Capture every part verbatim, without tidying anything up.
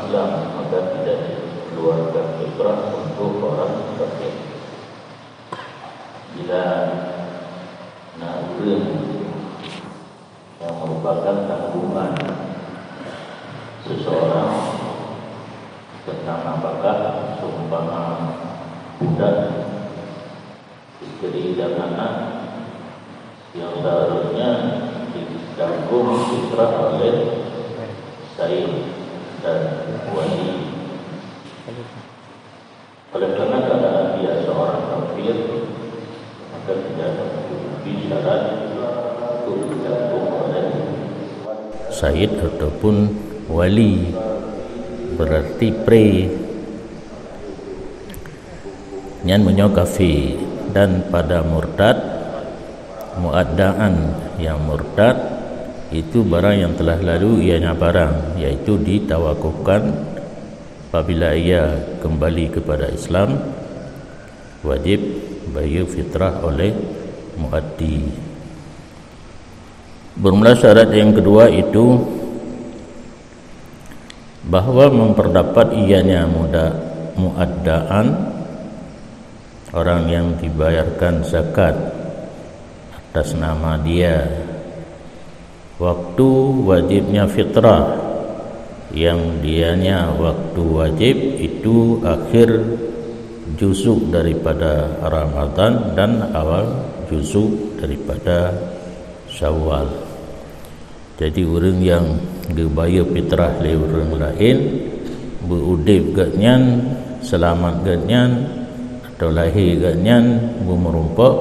Islam, maka tidak dikeluarkan fitrah untuk orang kafir. Bila na ureuëng yang merupakan tanggungan seseorang tentang nafkah, seumpama budak, isteri dan anak, yang seharusnya ditanggung fitrah oleh sayyid dan wali. Oleh karena keadaan dia seorang kafir, maka tidak terpenuhi syarat untuk ditanggung oleh sayyid ataupun wali, berarti pre. Nyan meunyoe kafir. Dan pada murtad, muaddaan yang murtad, itu barang yang telah lalu ianya barang, yaitu ditawakufkan. Apabila ia kembali kepada Islam, wajib bayeue fitrah oleh muaddi. Bermula syarat yang kedua itu bahwa memperdapat ianya muda-, muaddaan, orang yang dibayarkan zakat atas nama dia, waktu wajibnya fitrah, yang dianya waktu wajib itu akhir juzuk daripada Ramadan dan awal juzuk daripada Syawal. Jadi, ureuëng nyang geubayeue fitrah lé ureuëng laén, beuudeb geuhnyan, seulamat geuhnyan, atau lahé geuhnyan beumeurumpok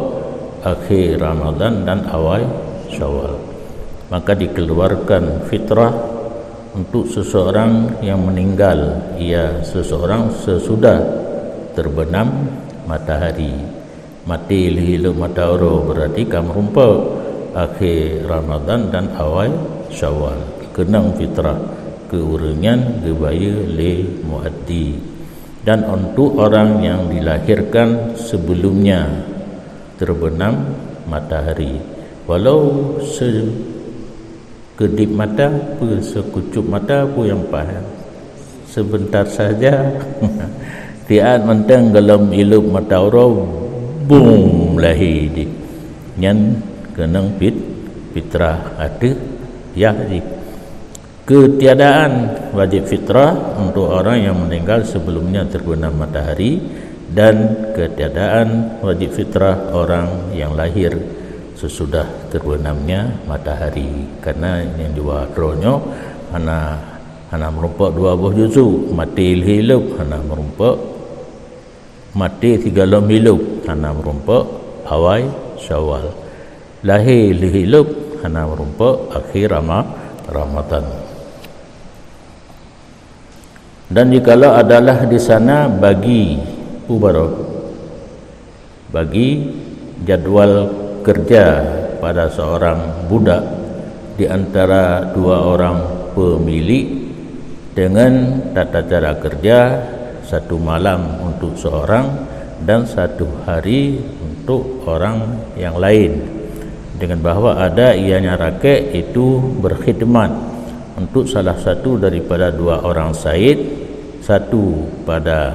akhé Ramadan dan awai Syawal, maka dikeluarkan fitrah untuk seseorang yang meninggal, ia seseorang sesudah terbenam matahari. Maté lheueh ilop mata uroe, berarti ka meurumpok akhé Ramadan dan awai Syawal. Keunong fitrah keu ureuëng nyan geubayeue lé muaddi. Dan untuk orang yang dilahirkan sebelumnya terbenam matahari, walau se- Keudeb mata peue, seukucub mata peue nyang paih, seubeuntar saja. Siat mantong gohlom ilop mata uroe, bum, lahé jih. Nyan keunong fit-, fitrah ateueh yah jih. Ketiadaan wajib fitrah untuk orang yang meninggal sebelumnya terbenam matahari, dan ketiadaan wajib fitrah orang yang lahir sesudah terbenamnya matahari. Karena nyang dua droe nyoe hana, hana meurumpok dua boh juzuk, maté lheueh ilop hana meurumpok, maté sigohlom ilop hana meurumpok awai Syawal, lahé lheueh ilop hana meurumpok akhé Rama-, Ramadan. Dan jikalau adalah di sana bagi, peue baroe, bagi jadwal kerja pada seorang budak di antara dua orang pemilik dengan tata cara kerja satu malam untuk seorang dan satu hari untuk orang yang lain, dengan bahwa ada ianya rakek itu berkhidmat untuk salah satu daripada dua orang said, satu pada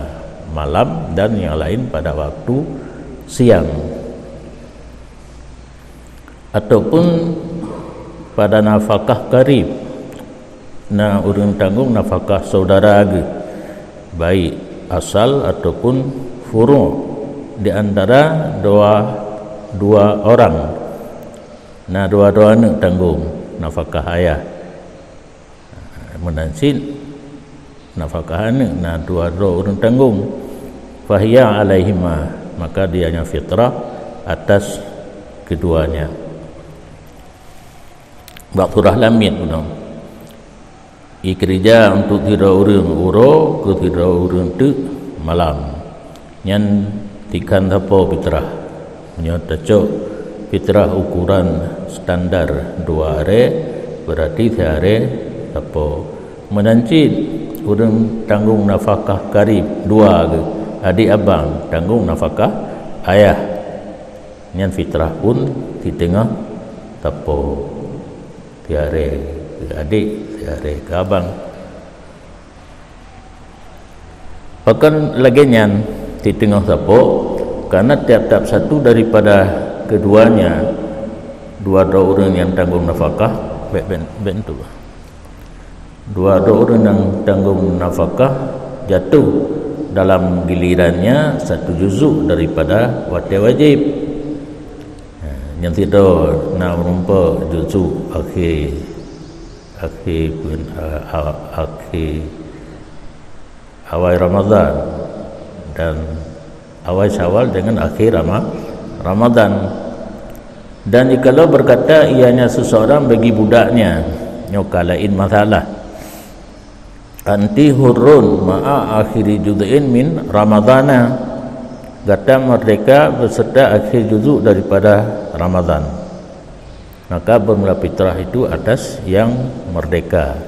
malam dan yang lain pada waktu siang. Ataupun pada nafakah karib, na ureuëng tanggong nafakah saudara geuh, baik asal ataupun furu', di antara dua, dua orang. Na dua-dua aneuëk tanggong nafakah ayah. Meunan cit nafakah aneuëk, na dua droe ureuëng tanggong. Fahiya alaihima, maka dianya fitrah atas keduanya. Bak surah Lam Mim bunoe. Ikeurija untuk sidroe ureuëng uroe, keu sidroe ureuëng teuk malam. Nyan tikhan sapo fitrah. Meunyoe tacok fitrah ukuran standar dua aré, berarti siaré sapo. Meunan cit ureuëng tanggong nafakah karib dua geuh, adék abang tanggong nafakah ayah. Nyan fitrah pun siteungoh sapo. Siaré keu adék, siaré keu abang. Pakon lagée nyan, di teungoh sapo, karena tiap-tiap satu daripada keduanya, dua droe ureuëng nyang tanggong nafakah, bek ben, ben tu. Dua droe ureuëng nyang tanggong nafakah jatuh dalam gilirannya satu juzuk daripada watée wajib. Ha, nyang sidroe na meureumpok juzuk akhé, akhé pun, a, a, akhé awai Ramadan dan awai Syawal dengan akhir Rama-, Ramadan. Dan jikalau berkata ianya seseorang bagi budaknya, nyoe ka lain masalah. Anti hurrun ma'a akhiri juz'in min Ramadana. Gata merdeka beserta akhir juzuk daripada Ramadan. Maka bermula fitrah itu atas yang merdeka,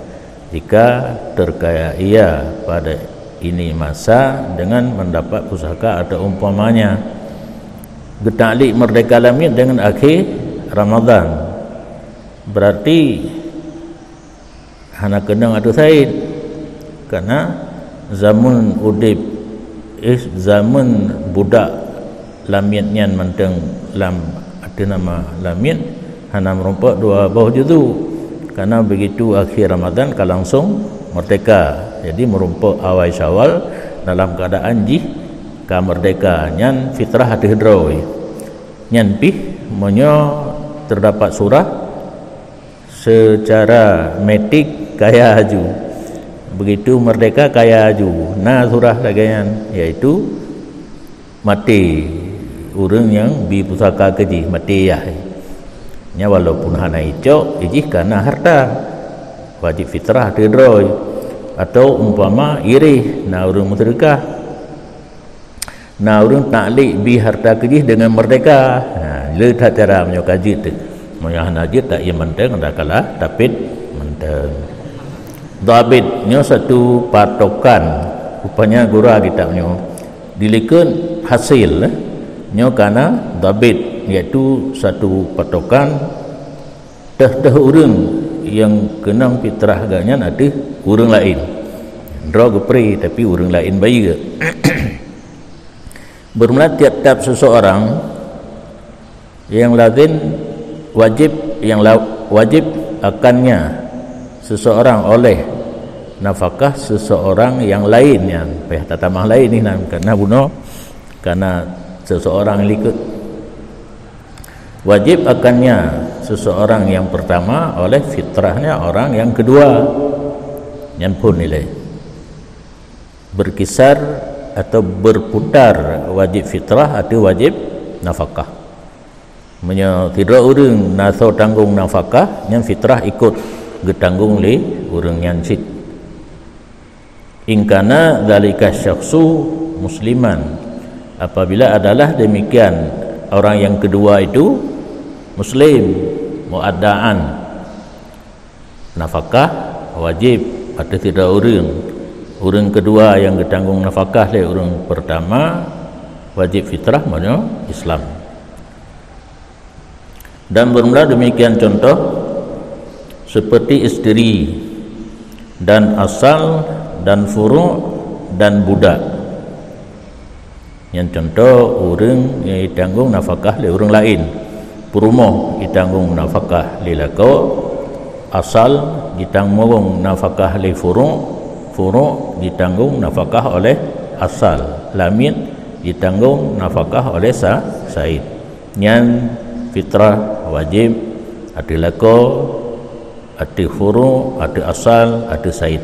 jika terkaya ia pada ini masa dengan mendapat pusaka atau umpamanya. Geutaklik merdeka lamiet dengan akhir Ramadan. Berarti hana keunong ateueh Said. Karena zaman udeb, eh, zaman budak lamiet nyan mantong lam ateueh nama lamiet, hana meurumpok dua boh juzuk. Karena begitu akhir Ramadan ka langsung merdeka. Jadi meurumpok awai Syawal dalam keadaan jih ka merdeka. Nyan fitrah ateueh droe. Nyan pih meunyoe terdapat surah secara metik kaya aju. Begitu merdeka kaya aju. Na surah lagée nyan, yaitu maté ureuëng nyang bi pusaka keu jih, maté yah. Nya walaupun hana icok, ijih kana harta. Wajib fitrah ateueh droe. Atau umpama ireh na ureuëng meuseudeukah. Na ureuëng taklik bi harta keu jih deungon merdeka. Ha, le that cara meunyoe ka jeuet teuh. Meunyoe hana jeuet, tak ie mantong, dah kalah, tapit mantong. Dhabit nyoe satu patokan. Rupanya gura kitab nyoe. Di likot hasil, eh, nyoe kana dhabit, iaitu satu patokan teuh-teuh ureuëng nyang keunong fitrah geuh nyan ateueh ureuëng laén. Droe geupri, tapi ureuëng laén bayeue. Bermula tiap-tiap seseorang yang lazim wajib, yang la-, wajib akannya seseorang oleh nafakah seseorang yang laén, nyan payah tatamah laén ni nan, karena bunoe, karena seseorang likot. Wajib akannya seseorang yang pertama oleh fitrahnya orang yang kedua. Nyan phon nilai. Berkisar atau berputar wajib fitrah atau wajib nafakah. Meunyoe sidroe ureuëng na soe tanggong nafakah, nyan fitrah ikot geutanggong lé ureuëng nyan cit. In kana dzalika syakhsu musliman, apabila adalah demikian orang yang kedua itu muslim, muaddaan, nafakah wajib ateueh sidroe ureuëng. Ureuëng kedua nyang geutanggong nafakah lé ureuëng pertama wajib fitrah meunyoe Islam. Dan bermula demikian contoh seperti isteri dan asal dan furu' dan budak. Nyan contoh ureuëng nyang jitanggong nafakah lé ureuëng laén. Peurumoh jitanggong nafakah lé lakoe, asal jitanggong nafakah lé furu', furu' jitanggong nafakah oleh asal, lamiet jitanggong nafakah oleh sa-, said. Nyan fitrah wajib ateueh lakoe, ateueh furu', ateueh asal, ateueh said.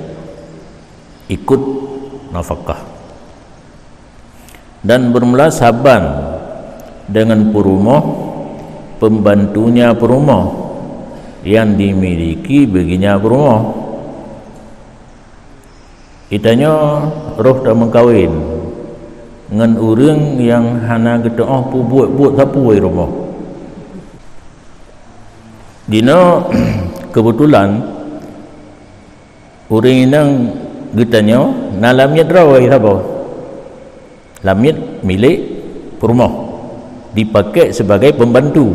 Ikut nafakah. Dan bermula saban dengan peurumoh, pembantunya peurumoh yang dimiliki baginya peurumoh. Geutanyoe roh tameukawen ngon ureuëng nyang hana geutu'oh peubuet-buet sapeue rumoh. Dinoe keubeutulan ureuëng inong geutanyoe na lamiet droe saboh. Lamiet milék peurumoh, dipakai sebagai pembantu.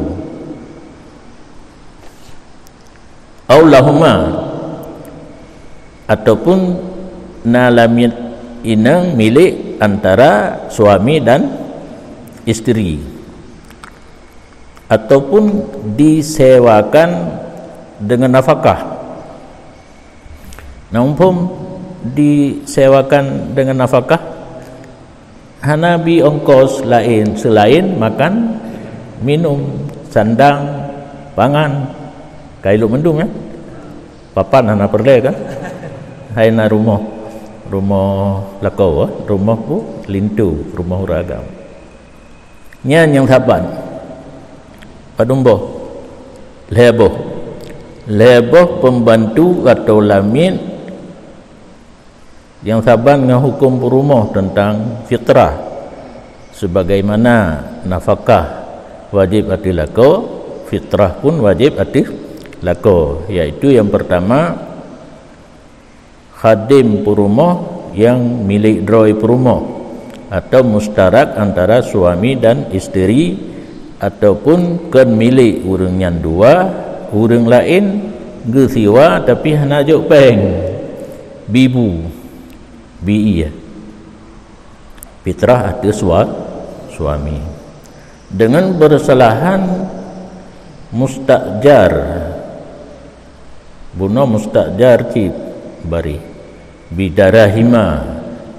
Au lahuma, ataupun na lamiet inong milik antara suami dan isteri, ataupun disewakan dengan nafkah. Nah, muphom disewakan dengan nafkah, hana bi ongkos laén seulaén makan, minum, sandang, pangan, ka ilok mandum, ya. Papan hana peureulée kan? Hai na rumoh, rumoh lakoe, eh? Rumoh pu linto, rumoh ureueng agam. Nyan nyang saban. Padum boh? Lhée boh. Lhée boh pembantu atau lamiet nyang saban ngon huköm peurumoh teuntang fitrah. Sebagaimana nafkah wajéb ateueh lakoe, fitrah pun wajéb ateueh lakoe, yaitu nyang peurtama, khadém peurumoh nyang milék droe peurumoh, atau mustarak antara suami dan isteri, ataupun kon milék ureuëng nyan dua, ureuëng laén geusiwa tapi hana jok péng, bibu, bi ié. Fitrah ateueh sua-, suami. Dengan bersalahan mustajar, bunoe mustajar cit bari, bidarahima,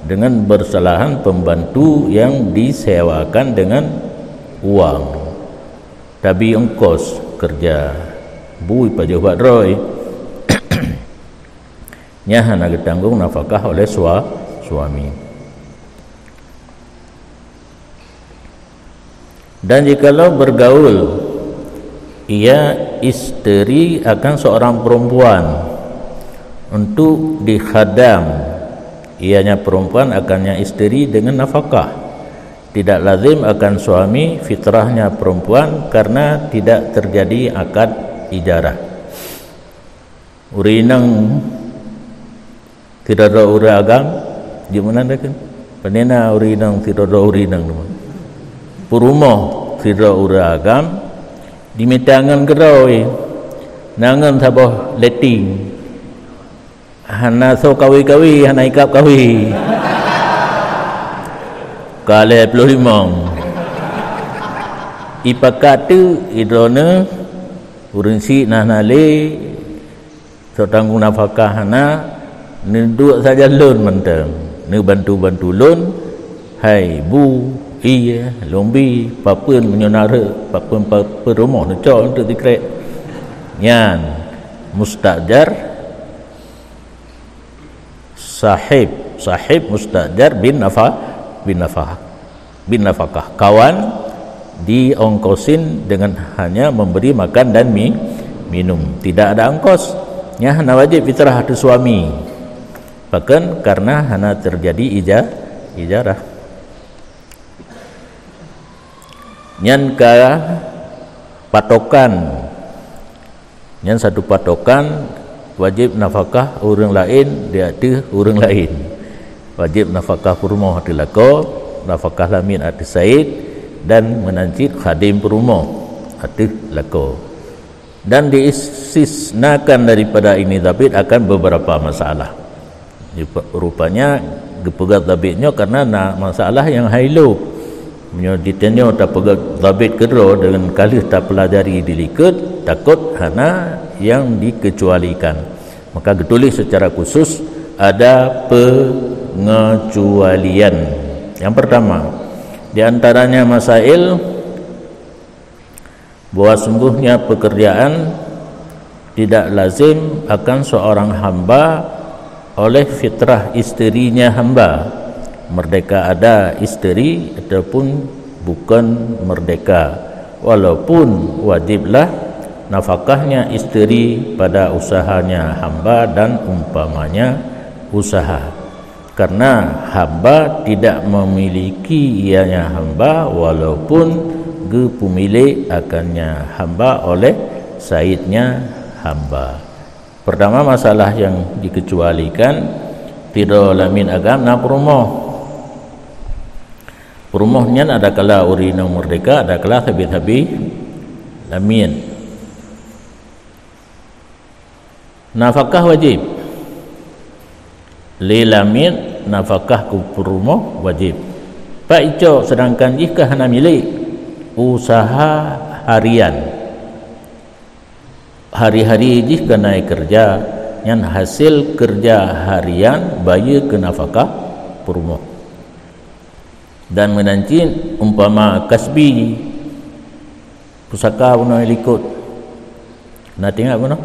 dengan bersalahan pembantu yang disewakan dengan uang, tabi ongkos kerja, bui pajoh bak droe. Nyan hana geutanggong nafkah oleh sua-, suami. Dan jikalau bergaul ia isteri akan seorang perempuan untuk dikhadam, ianya perempuan akannya isteri dengan nafkah, tidak lazim akan suami fitrahnya perempuan karena tidak terjadi akad ijarah. Ureuëng inong sidroe ureuëng agam, jeuet meunan dah kan? Panena ureuëng inong sidroe ureuëng inong teuma. Peurumoh sidroe ureuëng agam, dimita ngon keudroe, na ngon saboh letting. Hana soe kawe-kawe, hana ikab kawe. Ka lhée ploh limong. Ipakat teuk, idroeneuh, ureuëng syiek na hana lé, soe tanggong nafkah hana, neuduek saja lôn mantong, neubantu-bantu lôn, hai bu, ié, lôn bi, papeuen meunyoe na rhot, papeuen, papeuen rumoh neucok untuk dikrek. Nyan mustajar, sahib, sahib mustajar bin nafa-, bin nafa-, bin nafakah. Kawan diongkosin dengan hanya memberi makan dan mi-, minum. Tidak ada ongkos. Nyan hana wajéb fitrah ateueh suami. Pakon? Karena hana terjadi ija-, ijarah. Nyan ka patokan. Nyan satu patokan, wajéb nafakah ureuëng laén di ateueh ureuëng laén. Wajéb nafakah peurumoh ateueh lakoe, nafakah lamiet ateueh said, dan meunan cit khadém peurumoh ateueh lakoe. Dan diistisnakan daripada ini zabit akan beberapa masalah. Rupa-, rupanya geupeugah zabit nyoe karena na masalah nyang hai lôb. Meunyoe ditanyoe tapeugah zabit keudroe deungon ka lheueh tapeulajari di likot, takot hana nyang dikeucualikan. Maka geutuléh secara khusus ada pengecualian. Yang pertama, di antaranya masail bahwa sungguhnya pekerjaan tidak lazim akan seorang hamba oleh fitrah isterinya hamba, merdeka ada isteri ataupun bukan merdeka, walaupun wajiblah nafakahnya isteri pada usahanya hamba dan umpamanya usaha. Karena hamba tidak memiliki ianya hamba walaupun geupeumilék akannya hamba oleh saidnya hamba. Pertama, masalah yang dikecualikan, sidroe lamiet agam na peurumoh. Peurumoh nyan adakala ureuëng inong merdeka, adakala sabe-sabe lamiet. Nafakah wajéb lé lamiet nafakah keu peurumoh wajéb. Pak icok, seudangkan jih ka hana milék, usaha harian. Hari-hari jih keunai keureuja, nyan hasé keureuja harian bayeue keu nafakah peurumoh. Dan meunan cit umpama kasbi, pusaka bunoe likot. Na teuingat bunoe?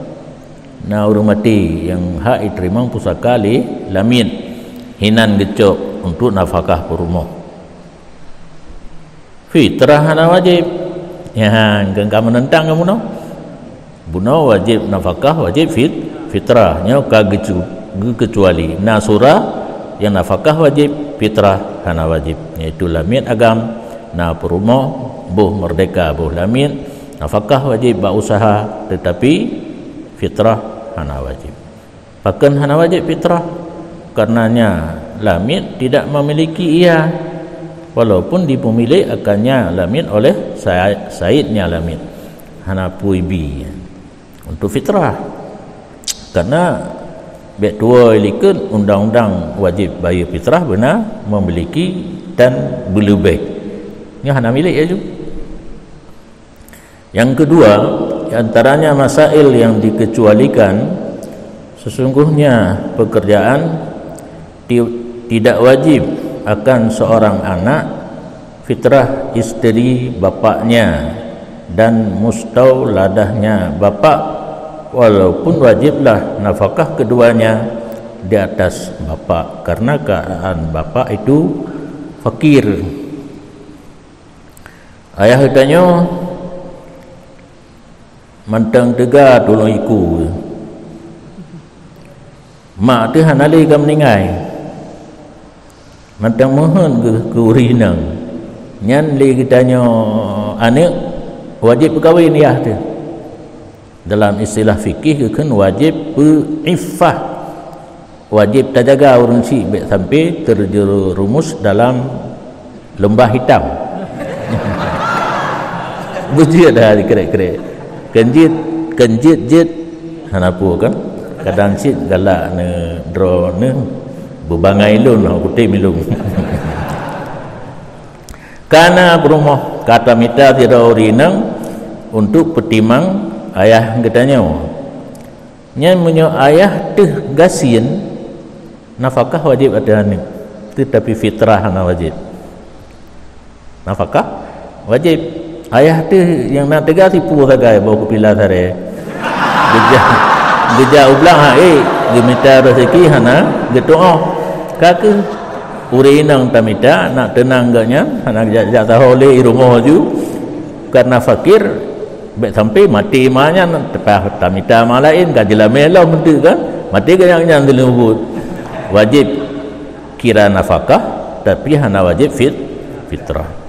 Na ureuëng maté nyang hak jiteurimong pusaka lé lamiet, hinan geucok untuk nafakah peurumoh. Fitrah hana wajéb. Nyan ka, ka meunentang ngon bunoe. Bunoe wajéb nafakah, wajéb fit-, fitrah. Nyoe ka geucu-, geukeucuali. Na surah nyang nafakah wajéb, fitrah hana wajéb. Yaitu lamiet agam, na peurumoh, boh meurdéhka, boh lamiet, nafakah wajéb bak usaha, teutapi fitrah hana wajéb. Pakon hana wajéb fitrah? Karenanya lamiet tidak memiliki ia, walaupun dipeumilék akannya lamiet oleh sa-, saidnya lamiet. Hana peue ibi untuk fitrah. Karena bék tuwoe likot undang-undang wajéb bayeue fitrah beuna memiliki dan beuleubeh. Nyoe hana milék laju. Yang kedua, di antaranya masail yang dikecualikan, sesungguhnya pekerjaan ti-, tidak wajib akan seorang anak fitrah isteri bapaknya dan mustauladahnya bapak, walaupun wajiblah nafkah keduanya di atas bapak, karena keadaan bapak itu fakir. Ayah geutanyoe mantong teuga tulông iku. Mak teuh hana lé ka meuninggai. Mantong meuheuet geuh keu ureuëng inong. Nyan lé geutanyoe aneuëk wajéb peukawen yah teuh. Dalam istilah fikih geukheun wajéb peuiffah. Wajéb tajaga ureuëng syiek bék sampai terjerumus dalam leumbah hitam. Beujeuet dah dikrek-krek. Keunjeuet, keunjeuet jeuet hana peue kan. Kadang cit galak ne droeneuh beubangai lôn, ha, kutem ilôn. Kana peurumoh ka tamita sidroe ureuëng inong untuk peutimang ayah geutanyoe. Nyan meunyoe ayah teuh gasien, nafkah wajéb ateueh aneuëk, teutapi fitrah hana wajéb. Nafkah wajéb. Ayah teuh nyang na teuga sipu sagai boh keupila saré. Geujak, geujak u blang hak ék, geumita raseuki hana geutuoh. Ka keuh ureuëng inong tamita, nak teunang geuh nyan, hana geujak-jak saho lé i rumoh ju, karena fakir. Bék sampai maté ma nyan, teupah tamita ma laén, ka jeulamé lom meuteuk kan, maté geuh nyan, nyan teuleumbot. Wajéb kira nafkah, tapi hana wajéb fit-, fitrah.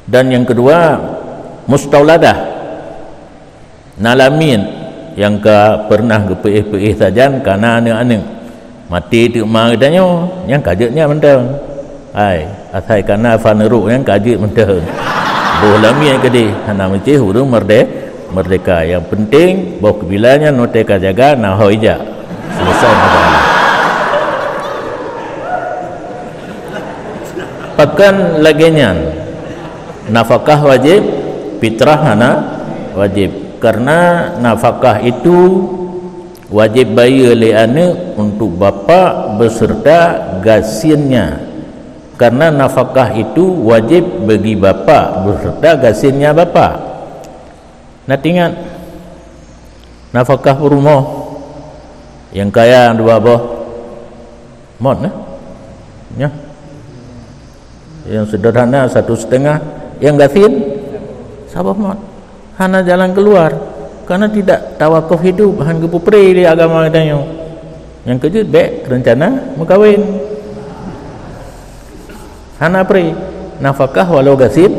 Dan yang kedua, mustauladah. Na lamiet nyang ka peureunah geupeuéh-peuéh sajan kana aneuëk-aneuëk. Maté teuk ma geutanyoe, nyang ka jeuet nyan mantong. Hai, asai kana fa neurok nyang ka jeuet mantong. Boh lamiet keudeh, hana meucéh ureuëng meurdeh-, meurdehka. Nyang penting, boh keubila nyan watée ka jaga, na ho ijak. Selesai masalah. Pakon lagée nyan, nafkah wajéb, fitrah hana wajéb. Karena nafkah itu wajéb bayeue lé aneuëk untuk bapak beserta gasiennya. Karena nafkah itu wajéb bagi bapak beserta gasiennya bapak. Na teuingat nafkah peurumoh nyang kaya dua boh mot, nah? Nyoh. Nyang seudeurhana satu setengah, nyang gasien saboh mot. Hana jalan keuluar, karena tidak tawakuf hidup, han geupeupré lé agama geutanyoe. Nyang keujeuet bék reuncana meukawen. Hana pré. Nafkah walau gasien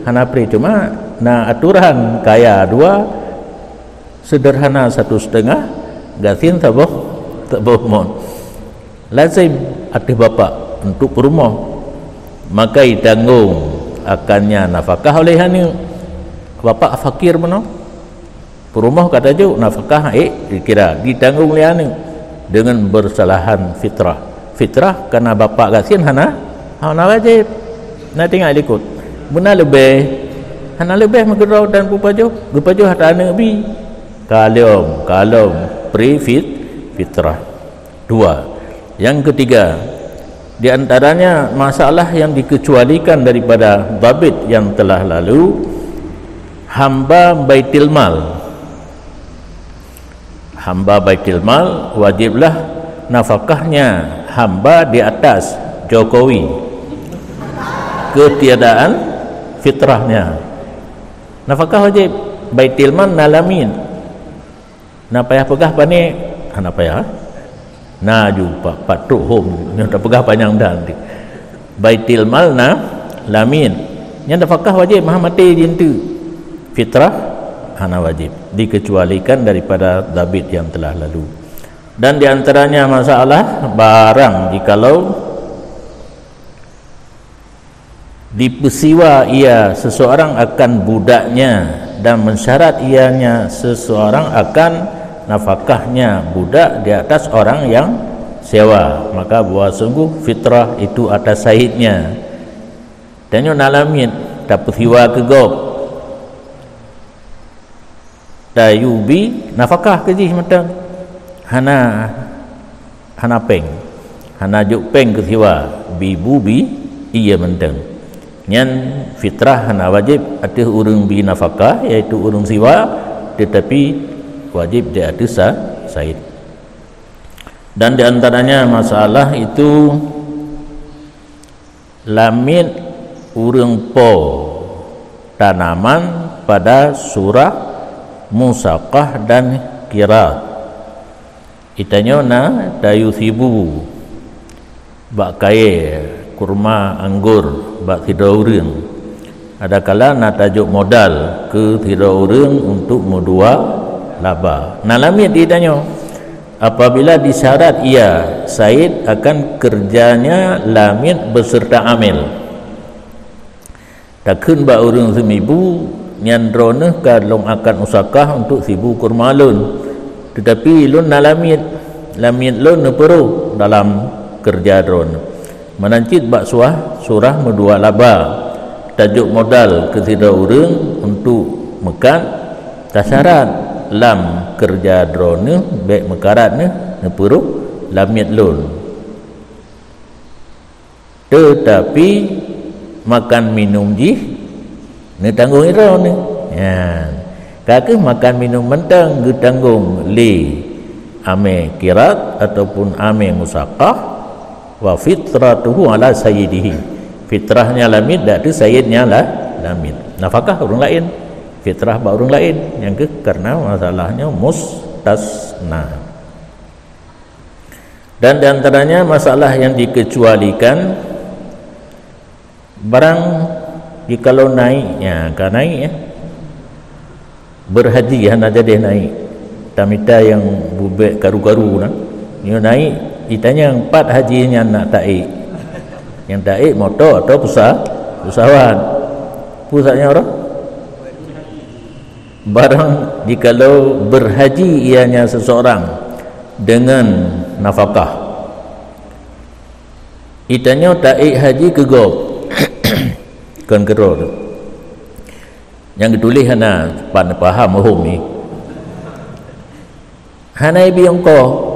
hana pré, cuma na aturan kaya dua, seudeurhana satu setengah, gasien saboh, saboh mot. Lazim ateueh bapak untuk peurumoh, maka jitanggong akannya nafkah oleh aneuëk. Bapak fakir meunoe, peurumoh ka tajok nafkah ék dikira, jitanggong lé aneuëk. dengan bersalahan fitrah. Fitrah karena bapak gasien hana, hana wajib. Na tinggai likot. Beuna leubeh, hana leubeh meukeudroe dan pupajoh, geupajoh ata aneuk bi. Kalom, kalom, pri fit-, fitrah. Dua. Yang ketiga, di antaranya masalah yang dikecualikan daripada dhabit yang telah lalu, hamba baitul mal. Hamba baitul mal wajiblah nafkahnya hamba di atas Jokowi. Ketiadaan fitrahnya. Nafkah wajib, baitul mal na lamin. Na payah peugah pane? Hana payah. Na ju pa-, patrok hom, nyoe tapeugah panyang dan. Baitul mal na lamin. Nyan nafkah wajib, maha maté jintu. Fitrah hana wajib, dikecualikan daripada dhabit yang telah lalu. Dan di antaranya masalah barang jikalau dipeusiwa ia seseorang akan budaknya dan mensyarat ianya seseorang akan nafkahnya budak di atas orang yang sewa, maka bahwa sungguh fitrah itu atas saidnya. Tanyoe na lamiet tapeusiwa keu gob. Tayue bi nafkah keu jih mantong. Hana, hana péng. Hana jok péng keu siwa, bi bu bi ie mantong. Nyan fitrah hana wajéb ateueh ureuëng bi nafkah, yaitu ureuëng siwa, teutapi wajéb di ateueh sa-, said. Dan di antaranya masalah itu lamiet ureuëng po tanaman pada surah musakah dan kirat. Itanyoe na tayue sibu bak kayée, kurma, anggur bak sidroe ureuëng. Adakala na tajok modal keu sidroe ureuëng untuk meudua laba. Na lamiet di tanyoe. Apabila disyarat ia, said, akan kerjanya lamiet beserta amil. Takheun bak ureuëng seumibu, nyan droeneueh ka lôn akan usakah untuk sibu kurma lôn. Teutapi lôn na lamiet, lamiet lôn neupeuroh dalam keureuja droeneueh. Meunan cit bak suah surah meudua laba, tajok modal keu sidroe ureuëng untuk meukat, tasyarat lam keureuja droeneueh bék meukarat neuh neupeuroh lamiet lôn. Teutapi makan minum jih neutanggong droeneuh. Nyan, ka kheueh makan minum mantong geutanggong lé amé kirat ataupun amé musakah, wa fitratuhu ala sayyidihi. Fitrahnya lamiet di ateueh saidnya la-, lamiet. Nafakah ureuëng laén, fitrah bak ureuëng laén. Nyang kheueh karena masalahnya mustasna. Dan di antaranya masalah yang dikecualikan, barang jikalau naik, ya, ka naik, ya. Berhaji hana jadi naik. Tamita nyang bubek karu-karu na. Nyoe naik, itanyong pat haji nyan nak taék. Nyang taék moto atau pesa-, pesawat. Pusatnya orang? Barang jikalau berhaji ianya seseorang dengan nafakah. Itanyoe taék haji keu gob. Kon keudroe tu. Nyang geutuléh hana pan paham hom ni. Hana ibi ongkoh.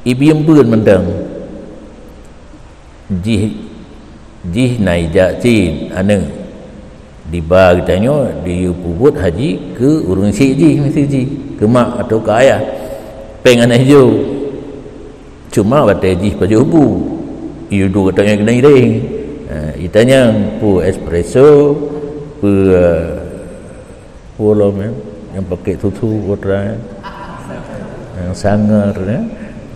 Ibi eumpeuen mantong. Jih, jih na ijak cit aneuëk. Diba geutanyoe diyue peubuet haji keu ureuëng syik jih, meusti jih, keu mak atau keu ayah. Péng hana ijok. Cuma watée jih pajoh bu, iyue duek geutanyoe keunan iréng. Ha, itanyong peue espresso, peue, eh, peue lom, eh, nyang pakai susu, peue terai, eh. Nyang sanger, eh.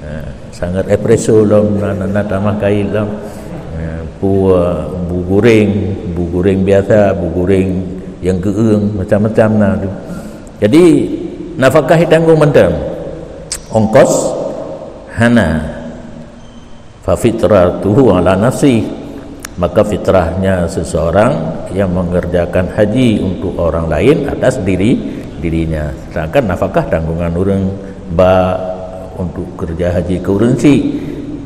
Ha, sanger espresso lom, na, na, na tamah kait lom. Eh, peue, eh, bu goreng, bu goreng biasa, bu goreng nyang geueueng, macam-macam na tu. Jadi, nafakah itanggong mantong. Ongkos hana. Fa fitratuhu ala nafsih, maka fitrahnya seseorang yang mengerjakan haji untuk orang lain atas diri dirinya. Sedangkan nafakah tanggungan ureuëng ba Untuk kerja haji keu ureuëng syiek,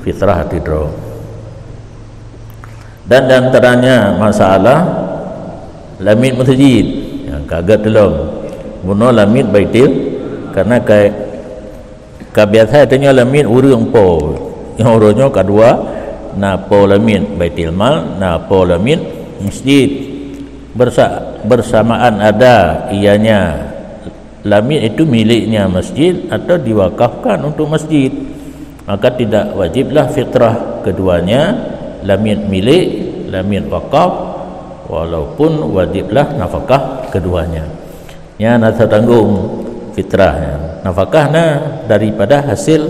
fitrah ateueh droe. Dan di antaranya masalah lamiet masjid. Nyang ka geuteulom bunoe lamiet Baitul, karena ka, ka biasa tanyoe lamiet ureuëng po. Nyang uroe nyoe ka dua, na po lamiet Baitul Mal, na po lamiet masjid. Bersa-, bersamaan ada ianya lamiet itu miliknya masjid atau diwakafkan untuk masjid, maka tidak wajiblah fitrah keduanya, lamiet milik, lamiet wakaf, walaupun wajiblah nafakah keduanya. Nyan asa tanggong fitrahnya. Nafakah na daripada hasil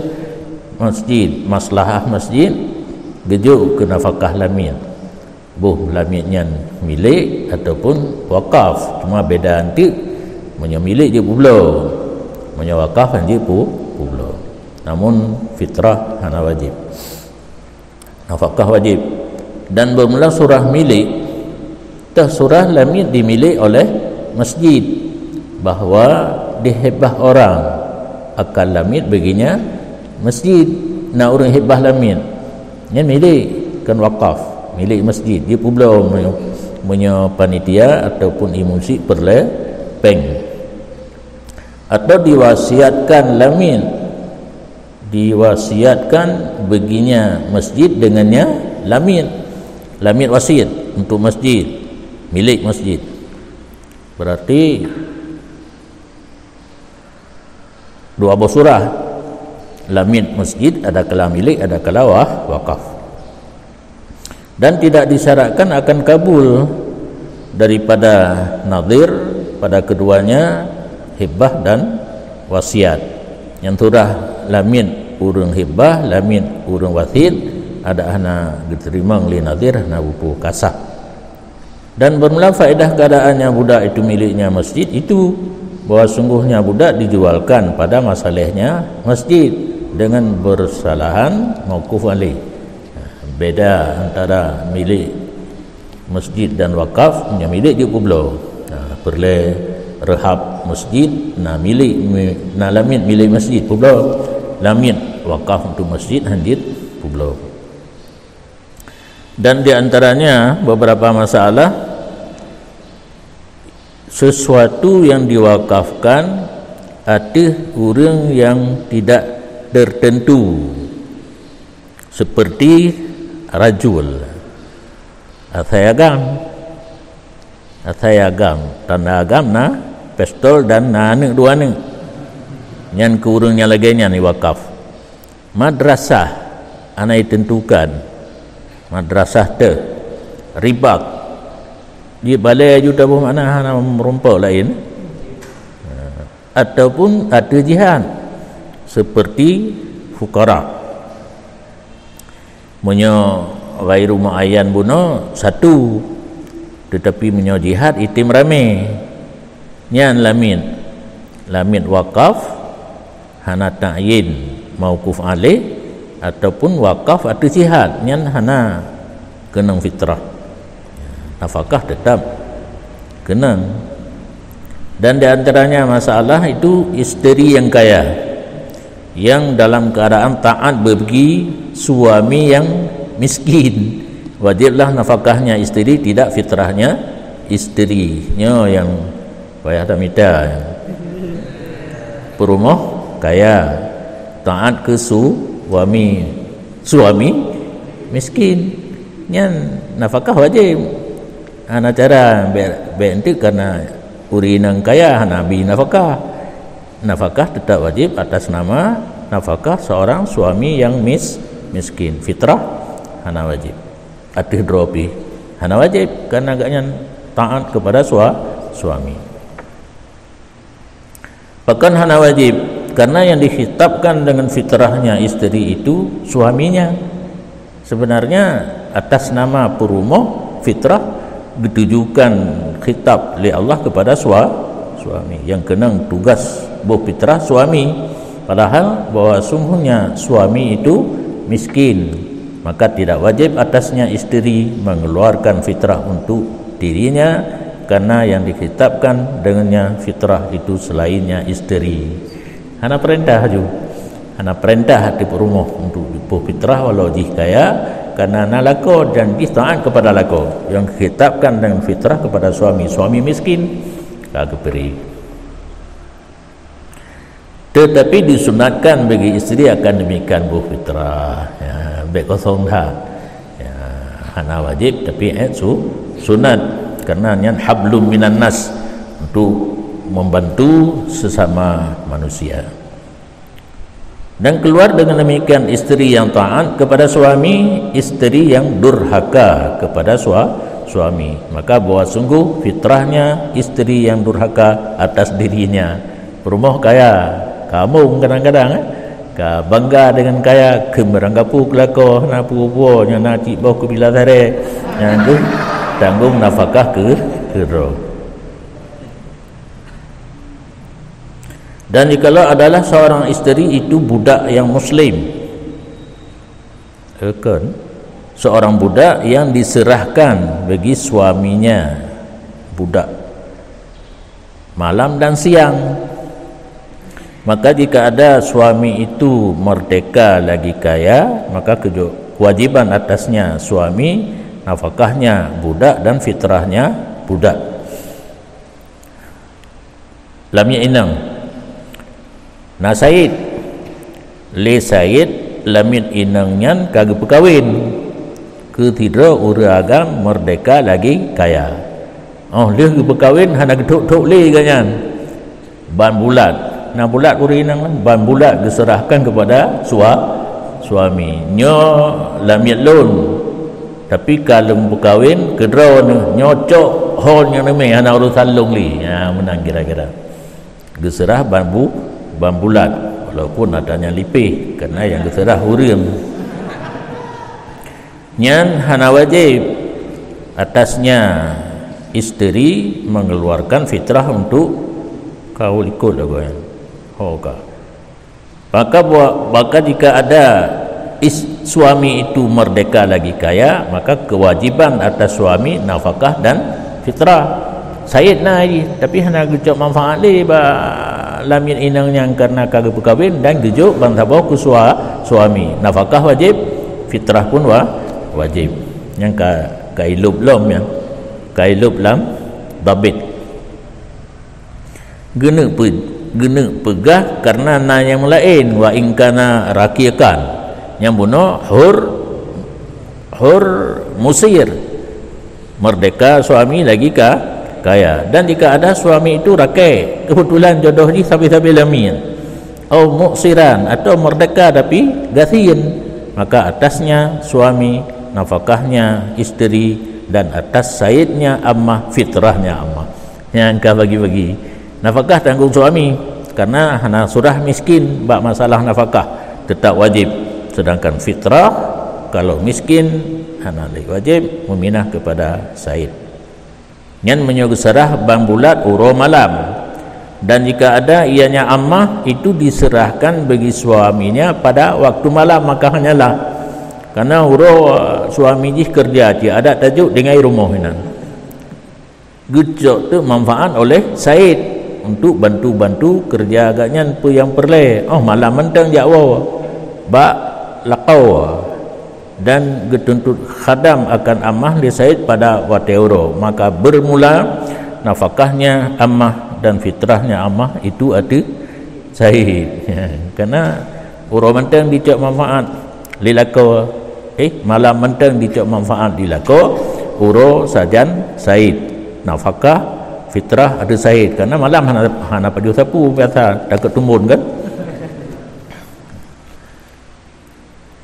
masjid, maslahah masjid, geujok keu nafakah lamiet. Boh lamiet nyan milék ataupun wakaf, cuma beda anteuk, meunyoe milék jeuet peubloe, meunyoe wakaf han jeuet peu-, peubloe. Namun fitrah hana wajéb. Nafakah wajéb. Dan bermula surah milék, teusurah lamiet dimilék oleh masjid, bahwa dihibah orang akan lamiet baginya masjid. Na ureuëng hibah lamiet, nyan milék, kon wakaf, milék masjid. Jeuet peubloe meunyoe, meunyoe panitia ataupun imum syiek peureulée péng. Atau diwasiatkan lamiet, diwasiatkan baginya masjid dengannya lamiet. Lamiet wasiat untuk masjid, milék masjid. Berarti dua boh surah. Lamiet masjid adakala milék, adakala wa-, wakaf. Dan tidak disyaratkan akan kabul daripada nadhir pada keduanya hibah dan wasiat. Nyang surah lamiet ureuëng hibah, lamiet ureuëng wasiat, adak hana geuteurimong lé nadhir, hana bupu kasah. Dan bermula faedah keadaannya budak itu miliknya masjid itu, bahwa sungguhnya budak dijualkan pada masalahnya masjid dengan bersalahan mauquf alaih. Beda antara milék masjid dan wakaf, nyang milék jeuet peubloe. Nah, peureulée rehab masjid, na milék, na lamiet milék masjid, peubloe. Lamiet wakaf untuk masjid, han jeuet peubloe. Dan di antaranya beberapa masalah, sesuatu yang diwakafkan ateueh ureuëng yang tidak tertentu, seperti rajul, asai agam. Asai agam, tanda agam na pistol dan na aneuëk dua aneuëk. Nyan keu ureuëng nyang lagée nyan iwakaf. Madrasah hana itentukan. Madrasah teuh, ribak, di balée aju taboh makna hana meurumpok laén, ataupun ateueh jihad, seperti fukara. Meunyoe ghairu muayyan bunoe satu, teutapi meunyoe jihad item ramé, nyan lamiet. Lamiet wakaf hana ta'yin mauquf alaih ataupun wakaf ateueh jihad, nyan hana keunong fitrah. Nafakah teutap keunong. Dan di antaranya masalah itu isteri yang kaya, yang dalam keadaan taat bagi suami yang miskin. Wajiblah nafakahnya isteri, tidak fitrahnya isteri. Nyoe nyang payah tamita. Peurumoh kaya, taat keu su-, suami, suami miskin. Nyan nafakah wajéb. Hana cara bék, bék enteuk karena ureuëng nyang kaya hana bi nafakah. Nafakah tetap wajib atas nama nafakah seorang suami yang mis-, miskin. Fitrah hana wajib. Ateueh droe pih hana wajib, karena gobnyan taat kepada sua-, suami. Bahkan hana wajib, karena yang dikhitabkan dengan fitrahnya isteri itu suaminya. Sebenarnya atas nama peurumoh, fitrah, ditujukan khitab lé Allah kepada sua-, suami. Yang keunong tugas boh fitrah suami. Padahal bahwa sungguhnya suami itu miskin, maka tidak wajib atasnya isteri mengeluarkan fitrah untuk dirinya, karena yang dikhitabkan dengannya fitrah itu selainnya isteri. Hana perintah aju. Hana peurintah ateueh peurumoh untuk jipoh fitrah walau jih kaya, karena na lakoe dan jih taat kepada lakoe. Yang dikitabkan dengan fitrah kepada suami, suami miskin, ka geubri. Tetapi disunatkan bagi isteri akan demikian boh fitrah. Ya, bèk kosong that. Ya, hana wajib, tapi, eh, su-, sunat. Karena nyan hablum minan nas, untuk membantu sesama manusia. Dan keluar dengan demikian isteri yang taat kepada suami, isteri yang durhaka kepada sua-, suami. Maka bahwa sungguh fitrahnya isteri yang durhaka atas dirinya. Peurumoh kaya, kamoe kadang-kadang, eh, ka bangga dengan kaya, keu meurangkapu keulakoe, na peue-peue, nyang na cit boh keu bila saré, nyang tu tanggong nafakah keu, keu droe. Dan jikalau adalah seorang isteri itu budak yang muslim, eh, kan? Seorang budak yang diserahkan bagi suaminya, budak malam dan siang. Maka jika ada suami itu merdeka lagi kaya, maka keju-, kewajiban atasnya suami, nafakahnya budak dan fitrahnya budak. Lamiet inong. Na said. Lé said, lamiet inong nyan ka geupeukawen. Keu sidroe ureuëng agam merdeka lagi kaya. Oh, lheueh geupeukawen hana geuthok-thok lé gobnyan. Ban bulat. Na bulat ureuëng inong, ban bulat geuseurahkan kepada sua-, suami. Nyoe lamiet lôn. Tapi ka lôn peukawen, keudroe neuh, nyoe cok hol nyang neumé, hana urosan lôn lé. Ha, meunan kira-kira. Geuseurah ban bu-, ban bulat, walaupun atra nyan lipéh, karena nyang geuseurah ureuëng. Nyan hana wajéb atasnya isteri mengeluarkan fitrah untuk kaul ikut lagoe nyan. Ho ka. Maka bua-, maka jika ada is-, suami itu merdeka lagi kaya, maka kewajiban atas suami nafakah dan fitrah. Said na jih, tapi hana geucok manfaat lé bak lamiet inong nyan karena ka geupeukawen dan geujok ban saboh keu sua-, suami. Nafakah wajéb, fitrah pun wa-, wajéb. Nyang ka, ka ilop lom nyan. Ka ilop lam dhabit. Geuneuk peu-, geuneuk peugah karena na nyang laén, wa in kana raqiqan. Nyang bunoe hur, hur musir. Merdeka suami lagi ka-, kaya. Dan jika ada suami itu raqiq, kebetulan jodoh jih sabe-sabe lamiet. Au mu'siran, atau merdeka tapi gasien. Maka atasnya suami, nafakahnya isteri, dan atas saidnya amah, fitrahnya amah. Nyang ka bagi-bagi. Nafakah tanggong suami, karena hana surah miskin bak masalah nafakah, tetap wajib. Sedangkan fitrah, kalau miskin, hana lé wajib, meminah kepada said. Nyan meunyoe geuseurah ban bulat uroe malam. Dan jika ada ianya amah, itu diserahkan bagi suaminya pada waktu malam, maka hanyalah. Karena uroe suami jih kerja, cit adak tajok tinggai rumoh inan. Geucok teuk manfaat oleh said untuk bantu-bantu kerja agaknyan peue nyang peureulée. Oh, malam mantong jak woe bak lakoe dan geutuntot khadam akan amah lé said pada watée uroe. Maka bermula nafakahnya amah dan fitrahnya amah itu ateueh said. Karena uroe mantong dicok manfaat lé lakoe, eh, malam mantong dicok manfaat di lakoe, uroe sajan said. Nafakah, fitrah ateueh said. Karena malam hana, hana pajoh sapu biasa, takot tumbon kan.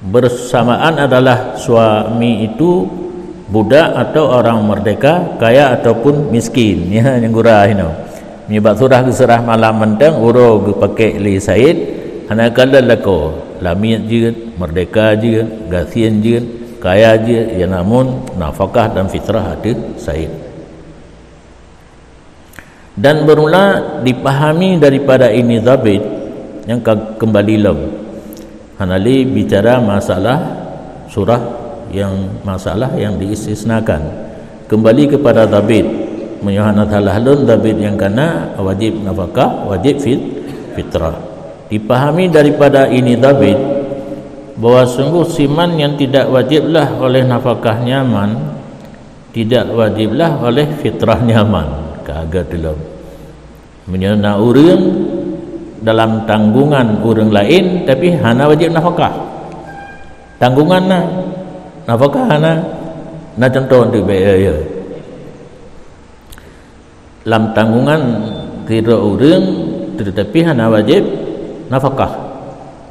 Bersamaan adalah suami itu budak atau orang merdeka, kaya ataupun miskin. Ya, nyang gura hino. Nibak surah geuseurah malam mantong uroe geupakék lé said, hana kalon lakoe, lamiet jeuet, merdeka jeuet, gasien jeuet, kaya jeuet, ya namun nafakah dan fitrah ateueh said. Dan bermula dipahami daripada ini dhabit nyang ka keumbali lom. Hana lé bicara masalah surah yang, masalah yang diistisnakan. Kembali kepada dhabit. Meunyoe hana salah lôn, dhabit nyang kana wajib nafakah, wajib fit-, fitrah. Dipahami daripada ini dhabit bahwa sungguh siman yang tidak wajiblah oleh nafakahnya man, tidak wajiblah oleh fitrahnya man. Ka geuteulom. Meunyoe na ureuëng dalam tanggungan ureuëng laén, tapi hana wajib nafakah. Tanggungan na, nafakah hana. Na contoh untuk baik ya. Lam tanggungan sidroe ureuëng, tetapi hana wajib nafakah.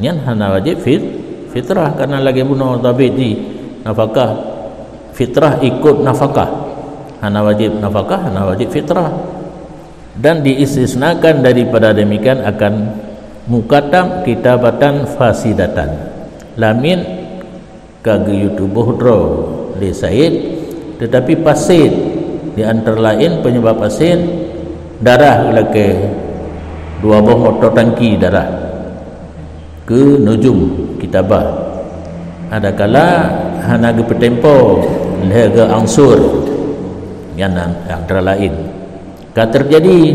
Nyan hana wajib fit-, fitrah, karena lagée bunoe dhabit jih nafakah, fitrah ikut nafakah. Hana wajib nafakah, hana wajib fitrah. Dan diistisnakan daripada demikian akan mukatab kitabatan fasidatan. Lamiet ka geuyue tuboh droe lé Said, tetapi fasid, di antara laén penyebab fasid, darah lakée dua boh moto tangki darah keu nujum kitabah. Adakala hana geupeutempo lhée geu angsur, nyan antara laén ka teujadi.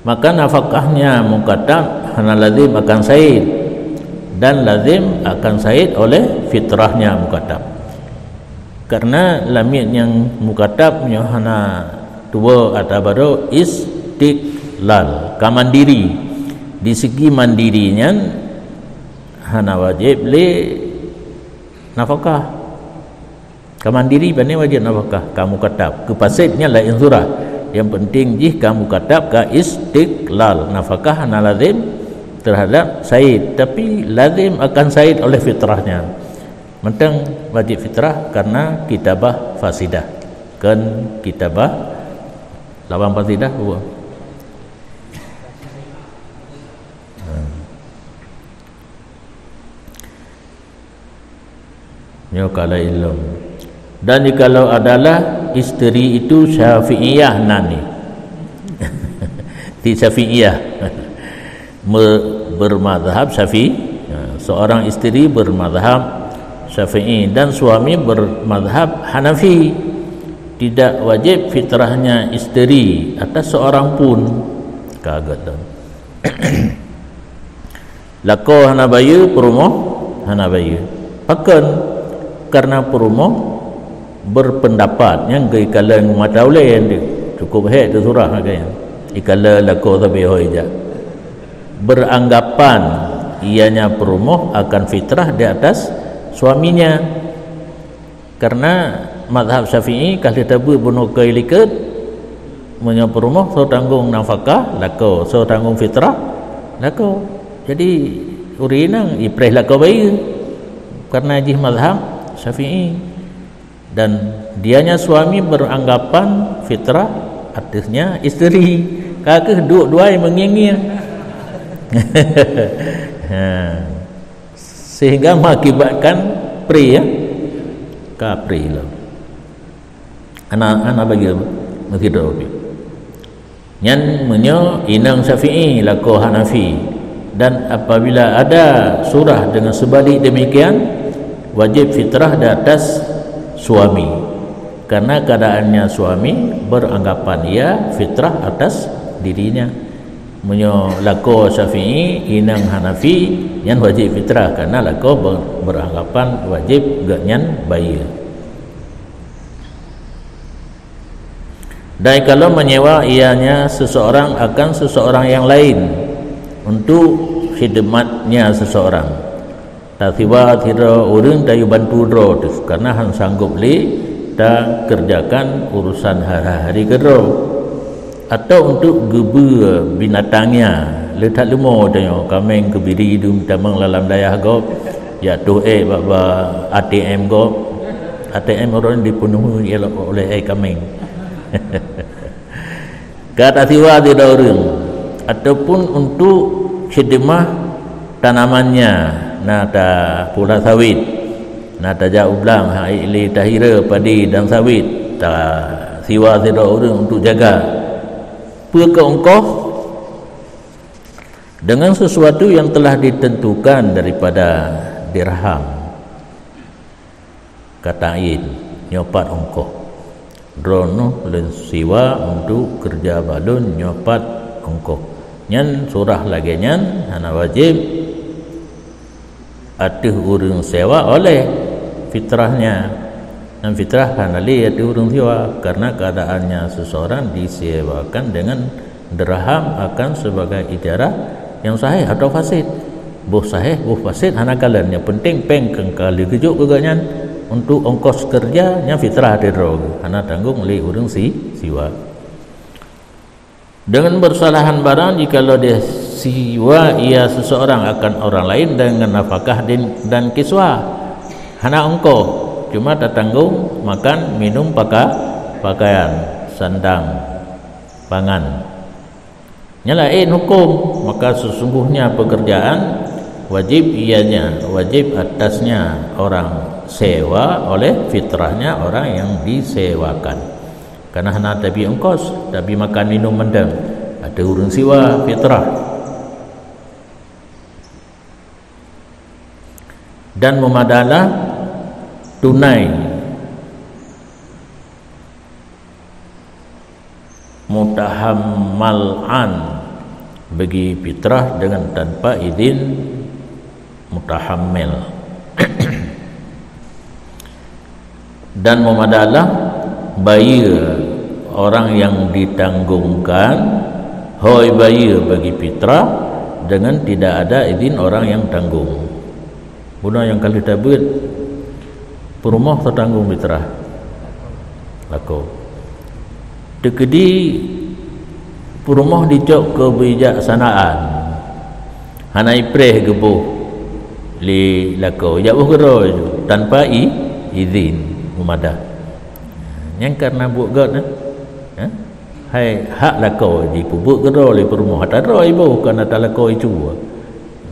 Maka nafakahnya mukatab hana lazim akan Said, dan lazim akan Said oleh fitrahnya mukatab. Karena lamiet nyang mukatab nyoe hana tuwo atawa baru istiqlal, ka mandiri. Di segi mandiri nyan hana wajib lé nafakah. Ka mandiri pane wajib nafakah, ka mukatab. Keu fasid nyan laén surah. Yang penting jih ka mukatab, ka istiqlal. Nafakah hana lazim terhadap Said, tapi lazim akan Said oleh fitrahnya. Mantong wajib fitrah karena kitabah fasidah. Kan kitabah lawan fasidah dua. Nyoe kalau ilom. Dan jikalau adalah isteri itu Syafi'iyah nani. Di Syafi'iyah. Me-, bermazhab Syafi'i. Ha, seorang isteri bermazhab Syafi'i dan suami bermazhab Hanafi. Tidak wajib fitrahnya isteri atas seorang pun. Kaget dong. Lakoe hana bayeue, peurumoh hana bayeue. Pakon? Karena peurumoh berpendapat nyang geukalon mata ulée, cukup hék teusurah lagée nyan. Ikalon lakoe sabe hôi jak. Beranggapan ianya peurumoh akan fitrah di atas suaminya. Karena mazhab Syafi'i ka lheueh tabeuet bunoe keu likot, meunyoe peurumoh soe tanggong nafakah, lakoe, soe tanggong fitrah, lakoe. Jadi ureuëng inong ipreh lakoe bayeue karena jih mazhab Syafi'i. Dan dianya suami beranggapan fitrah atasnya isteri. Ka kheueh duek duai meungieng-ngieng. Ha. Sehingga mengakibatkan pri, ya. Ka pri lom. Anak, anak bagi apa? Meusidroe. Nyan meunyoe inong Syafi'i lakoe Hanafi. Dan apabila ada surah dengan sebalik demikian, wajib fitrah di atas suami. Karena keadaannya suami beranggapan ia fitrah atas dirinya. Meunyoe lakoe Syafi'i, inong Hanafi, nyan wajib fitrah karena lakoe ber-, beranggapan wajib geuhnyan bayeue. Dan kalau menyewa ianya seseorang akan seseorang yang lain untuk khidmatnya seseorang. Tasiwa sidroe ureuëng tayue bantu droe teuh, karena han sanggob lé takeureujakan urusan hari-hari keudroe. Atau untuk geubeue binatangnya, le that leumo tanyoe, kaméng, keubiri, dum tamong lam dayah gob, jak toh ék bak, bak A T M gob. A T M ureuëng dipeunuhi oleh ék kaméng. Ka tasiwa sidroe ureuëng, ataupun untuk khidmah tanamannya, na tapula sawit, na tajak u blang, hai lé tahira padi dan sawit, tasiwa sidroe ureuëng untuk jaga. Peu keu ongkoh? Dengan sesuatu yang telah ditentukan daripada dirham. Ka ta'yin, nyoe pat ongkoh. Droeneuh lôn siwa untuk keureuja bak lôn nyoe pat ongkoh. Nyan surah lagée nyan hana wajéb ateueh ureuëng sewa oleh fitrahnya. Dan fitrah hana lé ateueh ureuëng sewa, karena keadaannya seseorang disewakan dengan dirham akan sebagai ijarah yang sahih atau fasid. Boh sahih, boh fasid hana kalon. Yang penting péng keu ka lheueh geujok keu gobnyan untuk ongkos kerja, nyan fitrah ateueh droe geuh, hana tanggong lé ureuëng si, siwa. Dengan bersalahan barang jikalau dia siwa ia seseorang akan orang lain dengan nafkah din, dan kiswah. Hana ongkoh, cuma tatanggong makan, minum, paka-, pakaian, sandang, pangan. Nyan laén huköm, maka sesungguhnya pekerjaan wajib ianya, wajib atasnya orang sewa oleh fitrahnya orang yang disewakan. Karena hana tabi ongkos, tabi makan minum mantong. Ateueh ureuëng siwa fitrah. Dan memadalah tunai mutahammalan bagi fitrah dengan tanpa izin mutahammil. Dan memadalah bayeue orang yang ditanggongkan, hôi bayeue bagi fitrah dengan tidak ada izin orang yang tanggong. Bunoe nyang ka lheueh tabeuet, peurumoh tatanggong fitrah. Lakoe. Teukeudi peurumoh dicok keubijaksanaan, hana ipreh geuboh lé lakoe, jak boh keudroe tanpa i, izin mumadah. Nyan karena buet gét, eh? Eh? Hai hak lakoe jipeubuet keudroe lé peurumoh, ata droe iboh, kon ata lakoe icu.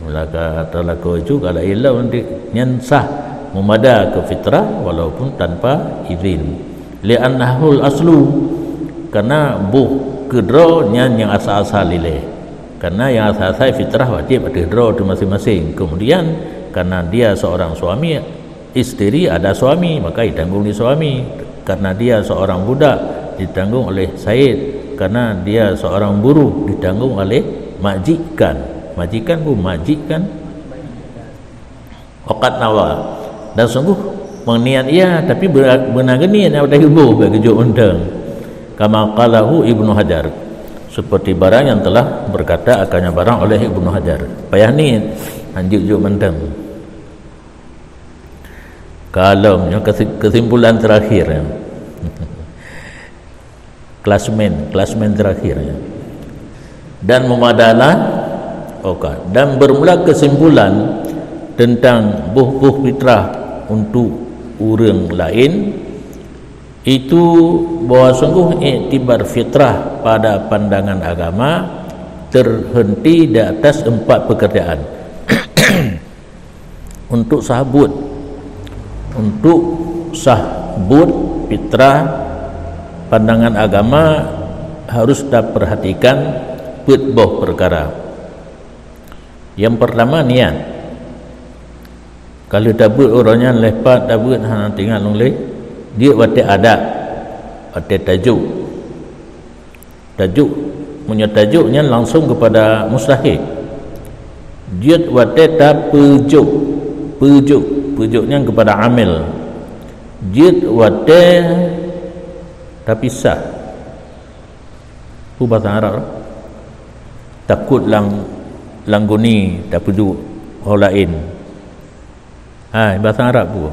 Mula ka ata lakoe icu, ka laén lom nanti, nyan sah mumadah keu fitrah walaupun tanpa izin. Li'annahul aslu, karena boh keudroe nyan nyang asai-asai ilée. Karena nyang asai-asai fitrah wajib ateueh droe teuh maséng-maséng. Kemudian, karena dia seorang suami, isteri ada suami, maka ditanggung lé suami. Karena dia seorang budak, ditanggung oleh said. Karena dia seorang buruh, ditanggung oleh majikan. Majikan bu majikan. Waqad nawa. Dan sungguh meuniat ia, tapi beuna, beuna geuniat nyang watée geuboh bak geujok mantong. Kama qalahu Ibnu Hajar. Seperti barang yang telah berkata akannya barang oleh Ibnu Hajar. Payah niet, hanjeuet jok mantong. Kalom, nyoe kesi-, kesimpulan terakhir, ya. Klasmen, klasmen terakhir, ya. Dan memadalah, oka, dan bermula kesimpulan tentang boh-boh fitrah untuk ureuëng laén, itu bahwa sungguh iktibar fitrah pada pandangan agama terhenti di atas empat pekerjaan. Untuk sah buet, untuk sah buet fitrah, pandangan agama harus taperhatikan peuet boh peukara. Yang pertama, niat. Ka lheueh tabeuet uroe nyan, lheueh pat tabeuet hana teuingat lom lé, jeuet watée adat, watée tajok. Tajok, meunyoe tajok nyan langsung kepada mustahik. Jeuet watée tapeujok, peujok, peujok nyan kepada amil. Jeuet watée tapisah. Peue basa Arab? Takot lam, lam guni tapeujok ho laén. Ha, basa Arab peue?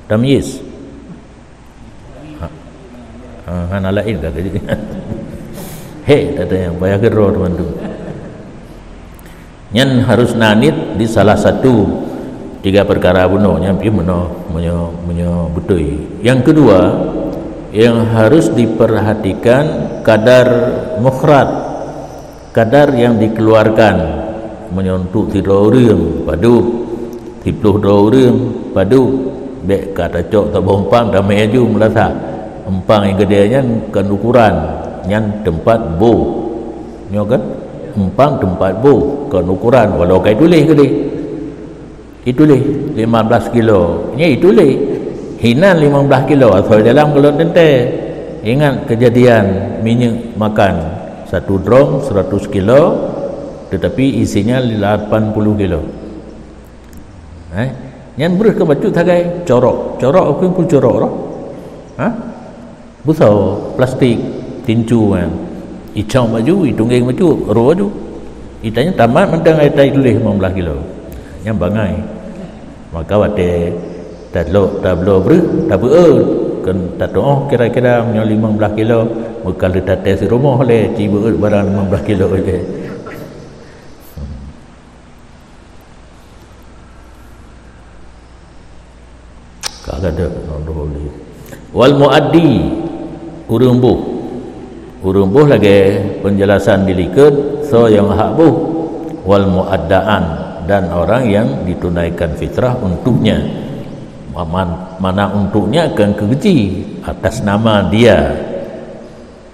Tamyiz. Ha, ha, hana laén ka keuh. Hé, tata nyang payah keudroe teuma tu. Nyan harus na niet di salah satu tiga perkara bunoe, nyan pih meunoe, meunyoe, meunyoe beutôi. Yang kedua, yang harus diperhatikan kadar mukhraj. Kadar nyang dikeuluarkan, meunyoe untuk sidroe ureuëng padub, siplôh droe ureuëng padub, bék ka tacok saboh umpang tamé aju meulasak. Umpang nyang keudeh nyan kon ukuran, nyan teumpat boh. Nyoe kan? Umpang teumpat boh, kon ukuran, walau ka ituléh keudeh. Ituléh lima belas kilo. Nyan ituléh. Hinan lima belas kilo, asoe dalam gohlom teuntée. Ingat kejadian minyeuk makan satu drom seratus kilo, Tetapi isinya lapan puluh kilo. Eh, nyan breuh keu bacut sagai, corok. Corok, peue corok roh? Ha? Busoe, plastik, tincu nyan. Icok baju, itunggeng bacut, roh baju. Itanya tamat mantong ai tai tuléh limong blaih kilo. Nyan bangai. Maka watée talok tabloe breuh, tabeuet, keu tatuoh kira-kira meunyoe limong blaih kilo, meukaleuh taté sirumoh lé, ci beuet barang limong blaih kilo lé. Ka gadôh ngon roh lé. Wal muaddi, ureuëng boh. Ureuëng boh lagée peunjelasan di likot, soe nyang hak boh. Wal muaddaan, dan orang yang ditunaikan fitrah untuknya. Man-, mana untuknya kan keuji atas nama dia.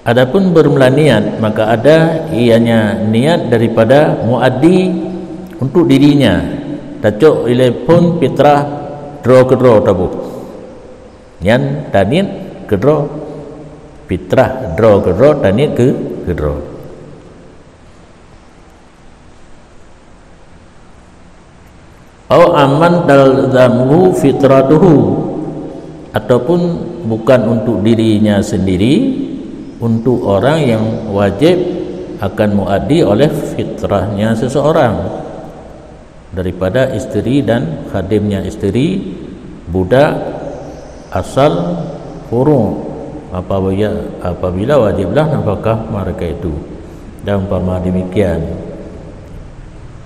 Adapun bermula niat, maka ada ianya niat daripada muaddi untuk dirinya. Tacok ilée phon fitrah droe keudroe taboh. Nyan taniet keudroe. Fitrah droe keudroe, taniet keu-, keudroe. Au amman talzamuhu fitratuhu, ataupun bukan untuk dirinya sendiri, untuk orang yang wajib akan muaddi oleh fitrahnya seseorang, daripada isteri dan khadimnya isteri, budak, asal, furu', apabila, apabila wajiblah nafkah mereka itu. Dan umpama demikian.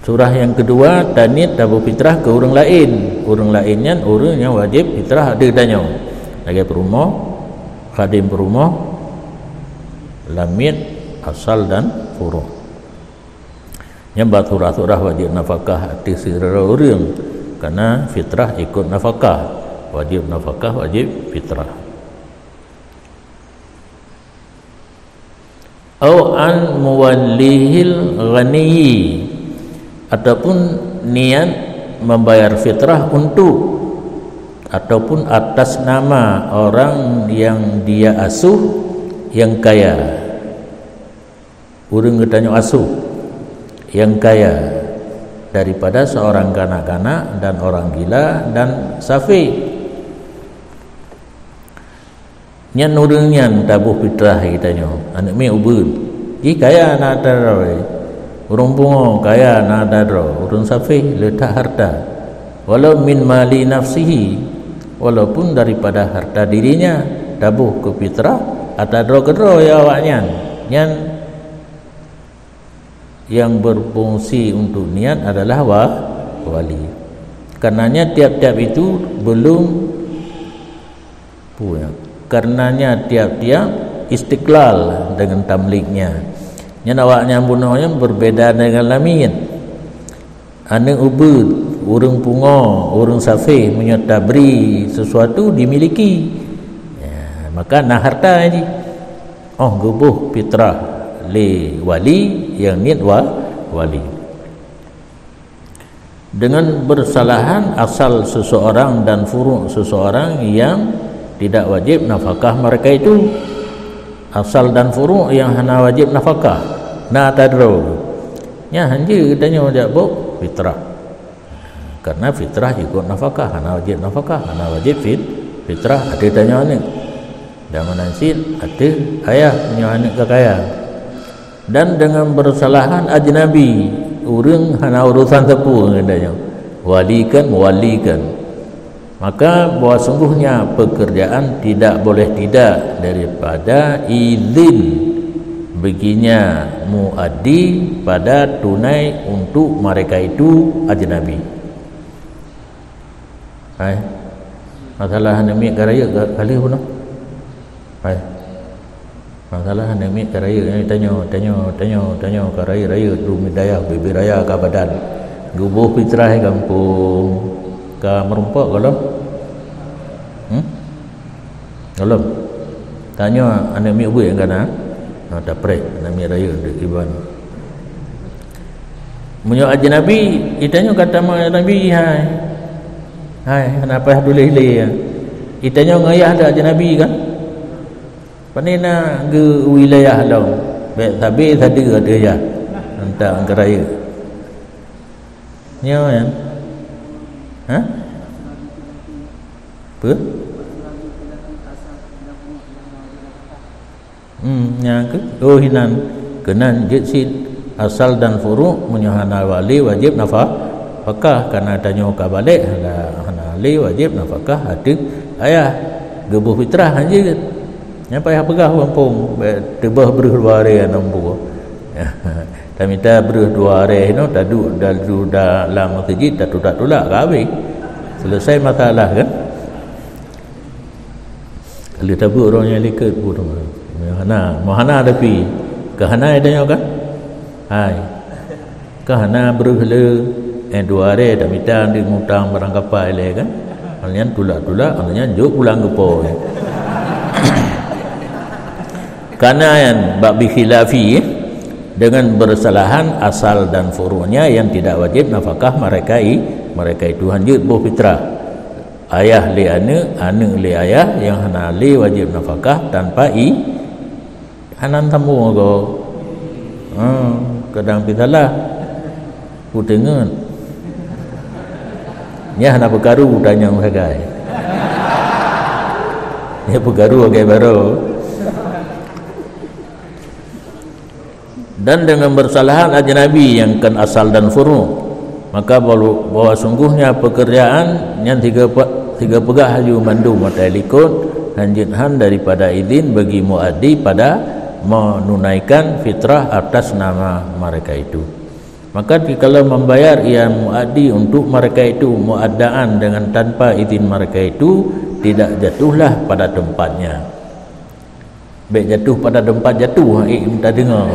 Surah nyang keudua, taniet taboh fitrah keu ureuëng laén. Ureuëng laén nyan ureuëng nyang wajéb fitrah ateueh tanyoe. Lagée peurumoh, khadém peurumoh, lamiet, asal dan furu'. Nyan bak surah-surah wajéb nafkah ateueh sidroe ureuëng, karena fitrah ikot nafkah. Wajéb nafkah, wajéb fitrah. Au an muwallihil ghaniyyi, ataupun niat membayar fitrah untuk ataupun atas nama orang yang dia asuh yang kaya. Ureuëng geutanyoe asuh yang kaya daripada seorang kanak-kanak dan orang gila dan safeh. Nyan ureuëng nyan taboh fitrah geutanyoe, aneuëk miet ubeut. Jih kaya na atra droe. Ureuëng pungo kaya na atra droe, ureuëng safeh le that harta. Walau min mali nafsihi, walaupun daripada harta dirinya, taboh keu fitrah atra droe keudroe ya awaknyan. Nyan yang berfungsi untuk niat adalah wa-, wali. Karenanya tiap-tiap itu belum punya. Karenanya tiap-tiap istiqlal dengan tamliknya. Nyan awaknyan bunoe nyan berbeda dengan lamiet. Aneuëk ubeut, ureuëng pungo, ureuëng safeh meunyoe tabri sesuatu dimiliki. Ya, maka na harta jih. Oh geuboh fitrah lé wali nyang niet wa-, wali. Dengan bersalahan asal seseorang dan furu' seseorang yang tidak wajib nafkah mereka itu. Asal dan furu' yang hana wajib nafkah, na atra droe. Nyan hanjeuet geutanyoe jak boh fitrah. Karena fitrah jikot nafkah, hana wajib nafkah, hana wajib fit-, fitrah ateueh tanyoe aneuëk. Dan meunan cit ateueh ayah meunyoe aneuëk ka kaya. Dan dengan bersalahan ajnabi, ureuëng hana urusan sapeue ngon tanyoe, walikan, muwalikan. Maka bahwa sungguhnya pekerjaan tidak boleh tidak daripada izin baginya muaddi pada tunai untuk mereka itu ajnabi. Hai. Masalah aneuk miet ka rayeuk ka, ka lheueh bunoe. Hai. Masalah aneuk miet ka rayeuk, eh, tanyoe, tanyoe, tanyoe, tanyoe ka rayeuk-rayeuk, dum dayah, bibit raya ka badan. Geuboh fitrah gampông. Ka meurumpok gohlom? Hmm? Gohlom. Tanyoe aneuk miet ubit nyang ka na. Ha, tapreh aneuk miet rayeuk deuek iban. Meunyoe ajnabi, itanyoe ka tamong ajnabi, hai. Hai, hana payah tuléh lé, ya. Itanyoe ngon yah dak ajnabi kan? Pane na geu wilayah lom. Bèk sabe sadeue ateueh yah. Hantom ka rayeuk. Nyoe nyan. Ha? Peue? Hmm, nyang keu, oh, hinan. Keunan jeuet cit asal dan furu' meunyoe hana lé wajéb nafa-, nafakah, karena tanyoe ka balek, hana, hana lé wajéb nafakah ateueh ayah. Geuboh fitrah hanjeuet. Nyan payah peugah gampông, bèk teubah breuh dua aré aneuk buah. Tamita breuh dua aré inoe taduek dalam, dalam meuseujid tatulak-tulak ka habéh. Selesai masalah kan? Kalau tabeuet ureueng nyang likot pun. Hana, hana tapi. Keu hana tanyoe kan? Hai. Keu hana breuh le, eh, dua aré tamita di mutang barang kapai lé kan? Hal nyan tulak-tulak, hal nyan jok pulang geupo. Karena nyan bak bikhilafi, dengan bersalahan asal dan furu'nya yang tidak wajib nafakah mereka i-, mereka itu hanjeuet boh fitrah. Ayah lé aneuk, aneuk lé ayah yang hana lé wajib nafakah tanpa i-, hana sambung ago. Ha, kadang pi salah. Kuteungeut. Nyan hana peukaru tanyong sagai. Nyan peukaru sagai baroe. Dan dengan bersalahan ajnabi yang kan asal dan furu', maka bahwa, bahwa sungguhnya pekerjaan nyan tiga pe-, tiga peugah laju mandum matai likot hanjeuet han daripada izin bagi muaddi pada menunaikan fitrah atas nama mereka itu. Maka jikalau membayar ia muaddi untuk mereka itu muaddaan dengan tanpa izin mereka itu, tidak jatuhlah pada tempatnya. Bèk jatuh pada tempat jatuh, eh, minta dengar.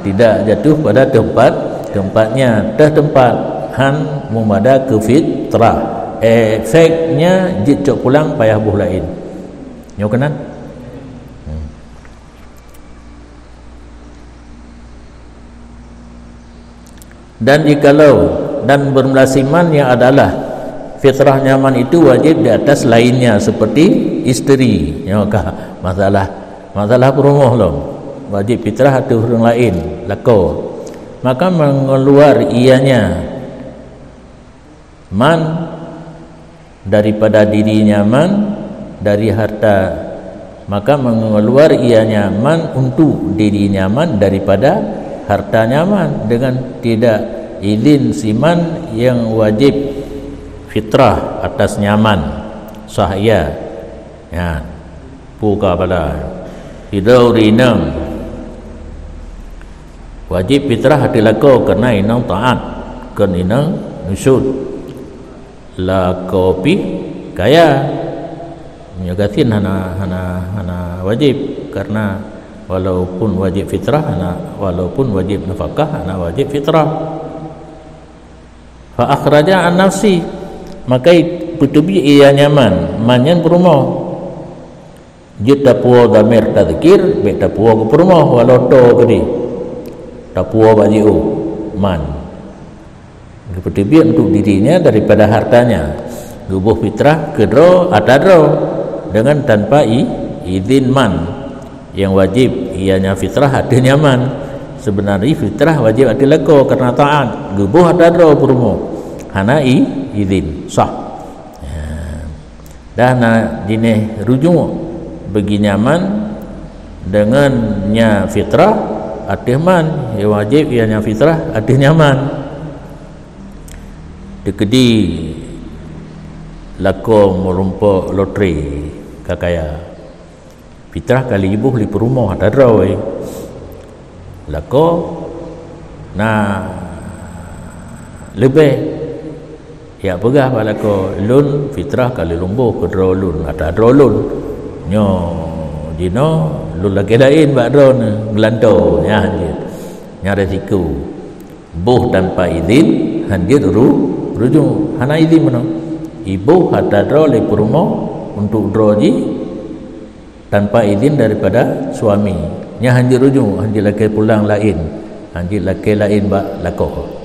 Tidak jatuh pada tempat, tempatnya, teuh tempat, han meumada keu fitrah. Efeknya jeuet cok pulang payah boh laén. Nyoe keunan? Hmm. Dan jikalau, dan bermula siman yang adalah fitrah nyaman itu wajib di atas lainnya seperti isteri. Nyoe ka masalah, masalah peurumoh lom. Wajib fitrah ateueh ureueng laén, lakoe. Maka mengeluar ianya man daripada dirinya man dari harta, maka mengeluar ianya man untuk dirinya man daripada hartanya man dengan tidak izin siman yang wajib fitrah atasnya man. Sah ia. Ya. Puka bala. Sidroe ureueng inong wajib fitrah ateueh lakoe karena inong taat, kon inong nusut. Lakoe pih kaya. Meunyoe gasien hana, hana, hana wajib, karena walaupun wajib fitrah hana, walaupun wajib nafakah hana wajib fitrah. Fa akhraja an nafsi, maka peuteubiet ia nyaman, man nyan peurumoh. Jeuet tapuwoe dhamir tazkir, bèk tapuwoe keu peurumoh walau to keudeh. Tapuwoe bak jiôh, man. Geupeuteubiet untuk dirinya daripada hartanya. Geuboh fitrah keudroe ata droe dengan tanpa i-, izin man. Yang wajib ianya fitrah ateueh nyaman. Sebenarnya fitrah wajib ateueh lakoe karena taat. Geuboh ata droe peurumoh. Hana i-, izin. Sah. Ya. Dan na jinéh rujuk bagi nyaman dengan nya fitrah ateueh man, ya wajib ianya fitrah ateueh nyaman. Teukeudi lakoe meurumpok lotre ka kaya. Fitrah ka lheueh jiboh lé peurumoh ata droe. Lakoe na leubeh. Jak peugah bak lakoe, "Lôn fitrah ka lheueh lôn boh keu droe lôn, ata droe lôn. Nyoe jinoe lôn lakèe laén bak droeneuh, geulantoe." Nyan jeuet. Nyan resiko. Boh tanpa izin, han jeuet ru-, rujuk. Hana izin meunoe. Iboh ata droe lé peurumoh untuk droe jih, tanpa izin daripada suami. Nyan han jeuet rujuk, han jeuet lakèe pulang laén, han jeuet lakèe laén bak lakoe.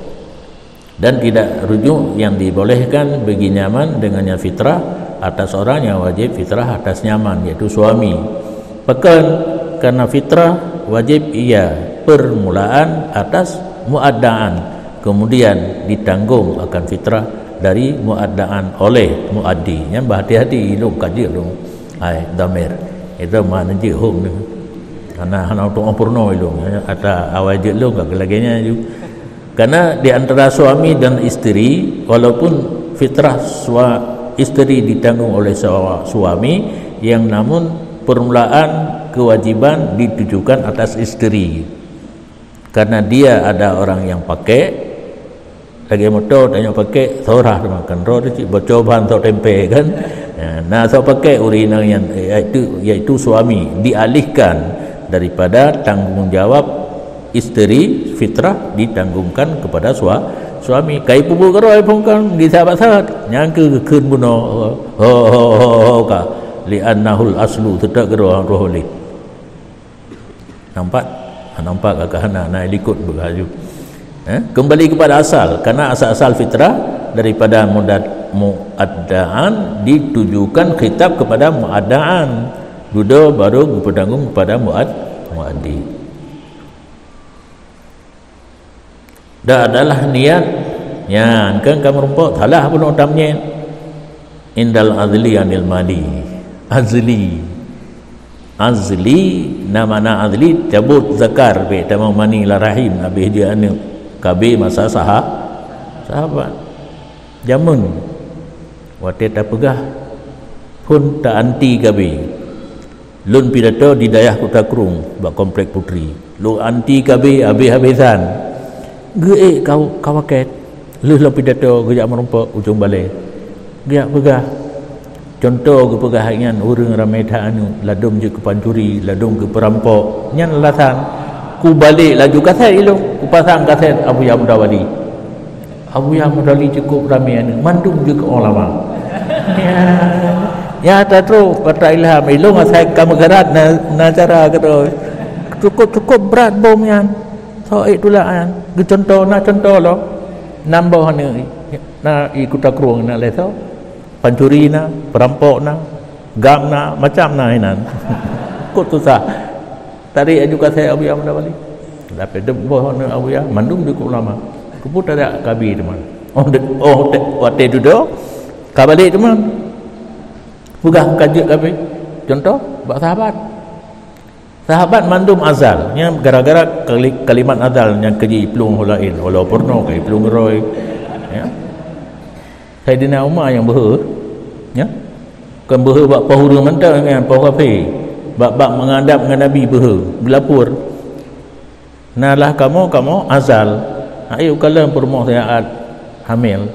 Dan tidak rujuk yang dibolehkan bagi nyaman dengannya fitrah atas orang yang wajib fitrah atas nyaman, yaitu suami. Pakon, karena fitrah wajib ia permulaan atas muaddaan, Kemudian ditanggung akan fitrah dari muaddaan oleh muaddi. Nyan bah hati-hati ilong ka jeuet lom. Hai, dhamir. Itu makna jeuet hom ni. Hana, hana untuk purno ilong. Ata awai jeuet lom ka lagèe nyan ju. Karena di antara suami dan isteri, walaupun fitrah sua-, isteri ditanggung oleh sua-, suami, yang namun permulaan kewajiban ditujukan atas isteri. Karena dia ada orang yang pakai, lagèe moto tanyoe pakai, sorah teuma kan, roh tu cit bocor ban sok tempe kan. Ya, na sok pakai ureueng inong nyan, yaitu, yaitu suami, dialihkan daripada tanggungjawab isteri, fitrah ditanggungkan kepada sua-, suami. Kai peubuet keurôi phon kan, di sahabat-sahabat. Nyang keu kheun bunoe, ho, ho, ho, ho, ka. Li'annahul aslu, seutôt keudroe roh lé. Nampak? Ha, nampak kakak hana, na likot beulaju. Eh? Kembali kepada asal, karena asal-asal fitrah daripada mudad-, muaddaan ditujukan khitab kepada muaddaan. Dudoe baru geupeutanggung kepada muad-, muaddi. Dan adalah niat nyan kan ka meurumpok, salah bunoe tamyiz. Indal azli anil mali. Azli. Azli, na makna azli, cabot zakar, bèk tamong mani lam rahim, habéh jeuet aneuk. K B masa saha-, sahabat. Jameun watèe tapeugah phon ta anti K B. Lôn pidato di dayah Kuta Krueng bak Komplek Putri. Lôn anti K B habéh-habéhan. Geuék ka-, ka wakèe. Lheueh lôn pidato geujak meurumpok ujong balè. Geujak peugah, cuntoh geupeugah nyan ureueng ramè that aneuk, ladôm jeuet keu pancuri, ladôm keu peurampok. Nyan alasan. Kubalek laju kasét ilôn, kupasang kasét Abuya Mudawali. Abuya Mudawali cukup ramè aneuk, mandum jeuet keu ulama. Ya, ya tatrok ata ilham. Ilôn asai ka meugarat na, na cara keudroe. Cukup-cukup brat bom nyan. Sok ék tulak nyan. Geucuntoh, na cuntoh lom. Nam boh aneuk na i Kuta Krueng na lé soe. Pancuri na, peurampok na, gam na, macam na inan. Kot susah. Tarék aju kasét Abuya Mudawali. Lapeh deup boh aneuk Abuya, mandum jeuet keu ulama. Keupeue tarék K B teuma. Oh, de-, oh, de-, watèe dudoe, ka balek teuma. Peugah ka jeuet K B. Cuntoh, bak sahabat. Sahabat mandum azal. Nyan gara-gara kali-, kalimat azal nyan keu jiplueng ureueng laén. Walau peurunoe ka jiplueng keurôi. Ya. Saidina Umar nyang beuhe, ya. Kon beuhe bak poh ureueng mantong nyan, poh kafé. Bak, bak menghadap ngon Nabi beuhe, geulapor. Na lah kamoe, kamoe azal. Ayo kalon peurumoh saat hamil.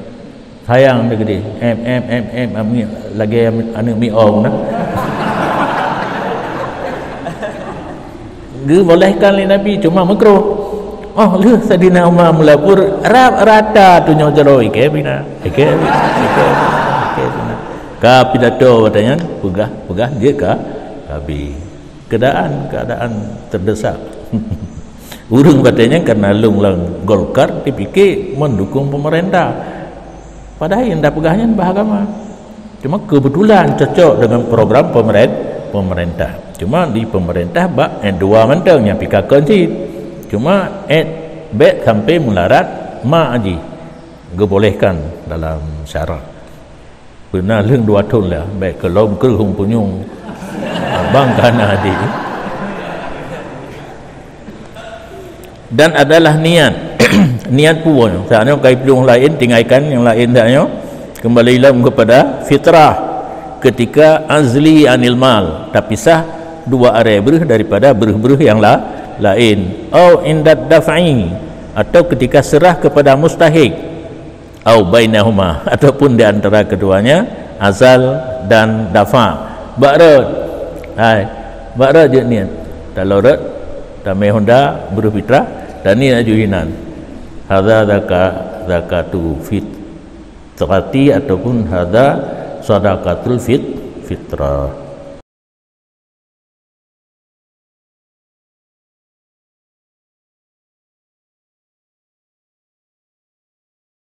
Sayang teuh keudéh. Em, em, em, em, em, lagèe aneuk miong na. Geubolehkan lé Nabi, cuma makruh. Oh, lheueh Saidina Umar meulapor, rab rata tunyok jaroe, ikèe bina, ikèe bina, ikèe bina, ikèe bina. Ka pidato watèe nyan, peugah, peugah jeuet ka, ka B. Keadaan, keadaan terdesak. Ureueng watèe nyan karena lôn lam Golkar, dipike mendukung pemerintah. Padahai nyang tapeugah nyan bah agama. Cuma kebetulan cocok dengan program pemeren-, pemerintah. Cuma di pemerintah bak ayat dua mantong nyang pih ka kon cit. Cuma ayat bèk sampai meularat mak jih. Geubolehkan dalam syarak. Beuna lheueng dua thon lah, bèk keu lom kreueh hong punyueng. Abang ka na adik. Dan adalah niat. Niat puwoe. Saat nyoe ka iplueng laén, tingaikan nyang laén saat nyoe. Kembali lom kepada fitrah. Ketika azli anil mal, tapisah dua aré breuh daripada breuh-breuh nyang la-, laén. Au indad daf'i, atau ketika serah kepada mustahik. Au bainahuma, ataupun di antara keduanya, azal dan dafa. Bak rot. Hai, bak rot jeuet niet. Talo rot, tamé honda, breuh fitrah, dan niet laju inan. Hadza zaka-, zakatu fitrati ataupun hadza sadaqatul fit-, fitrah.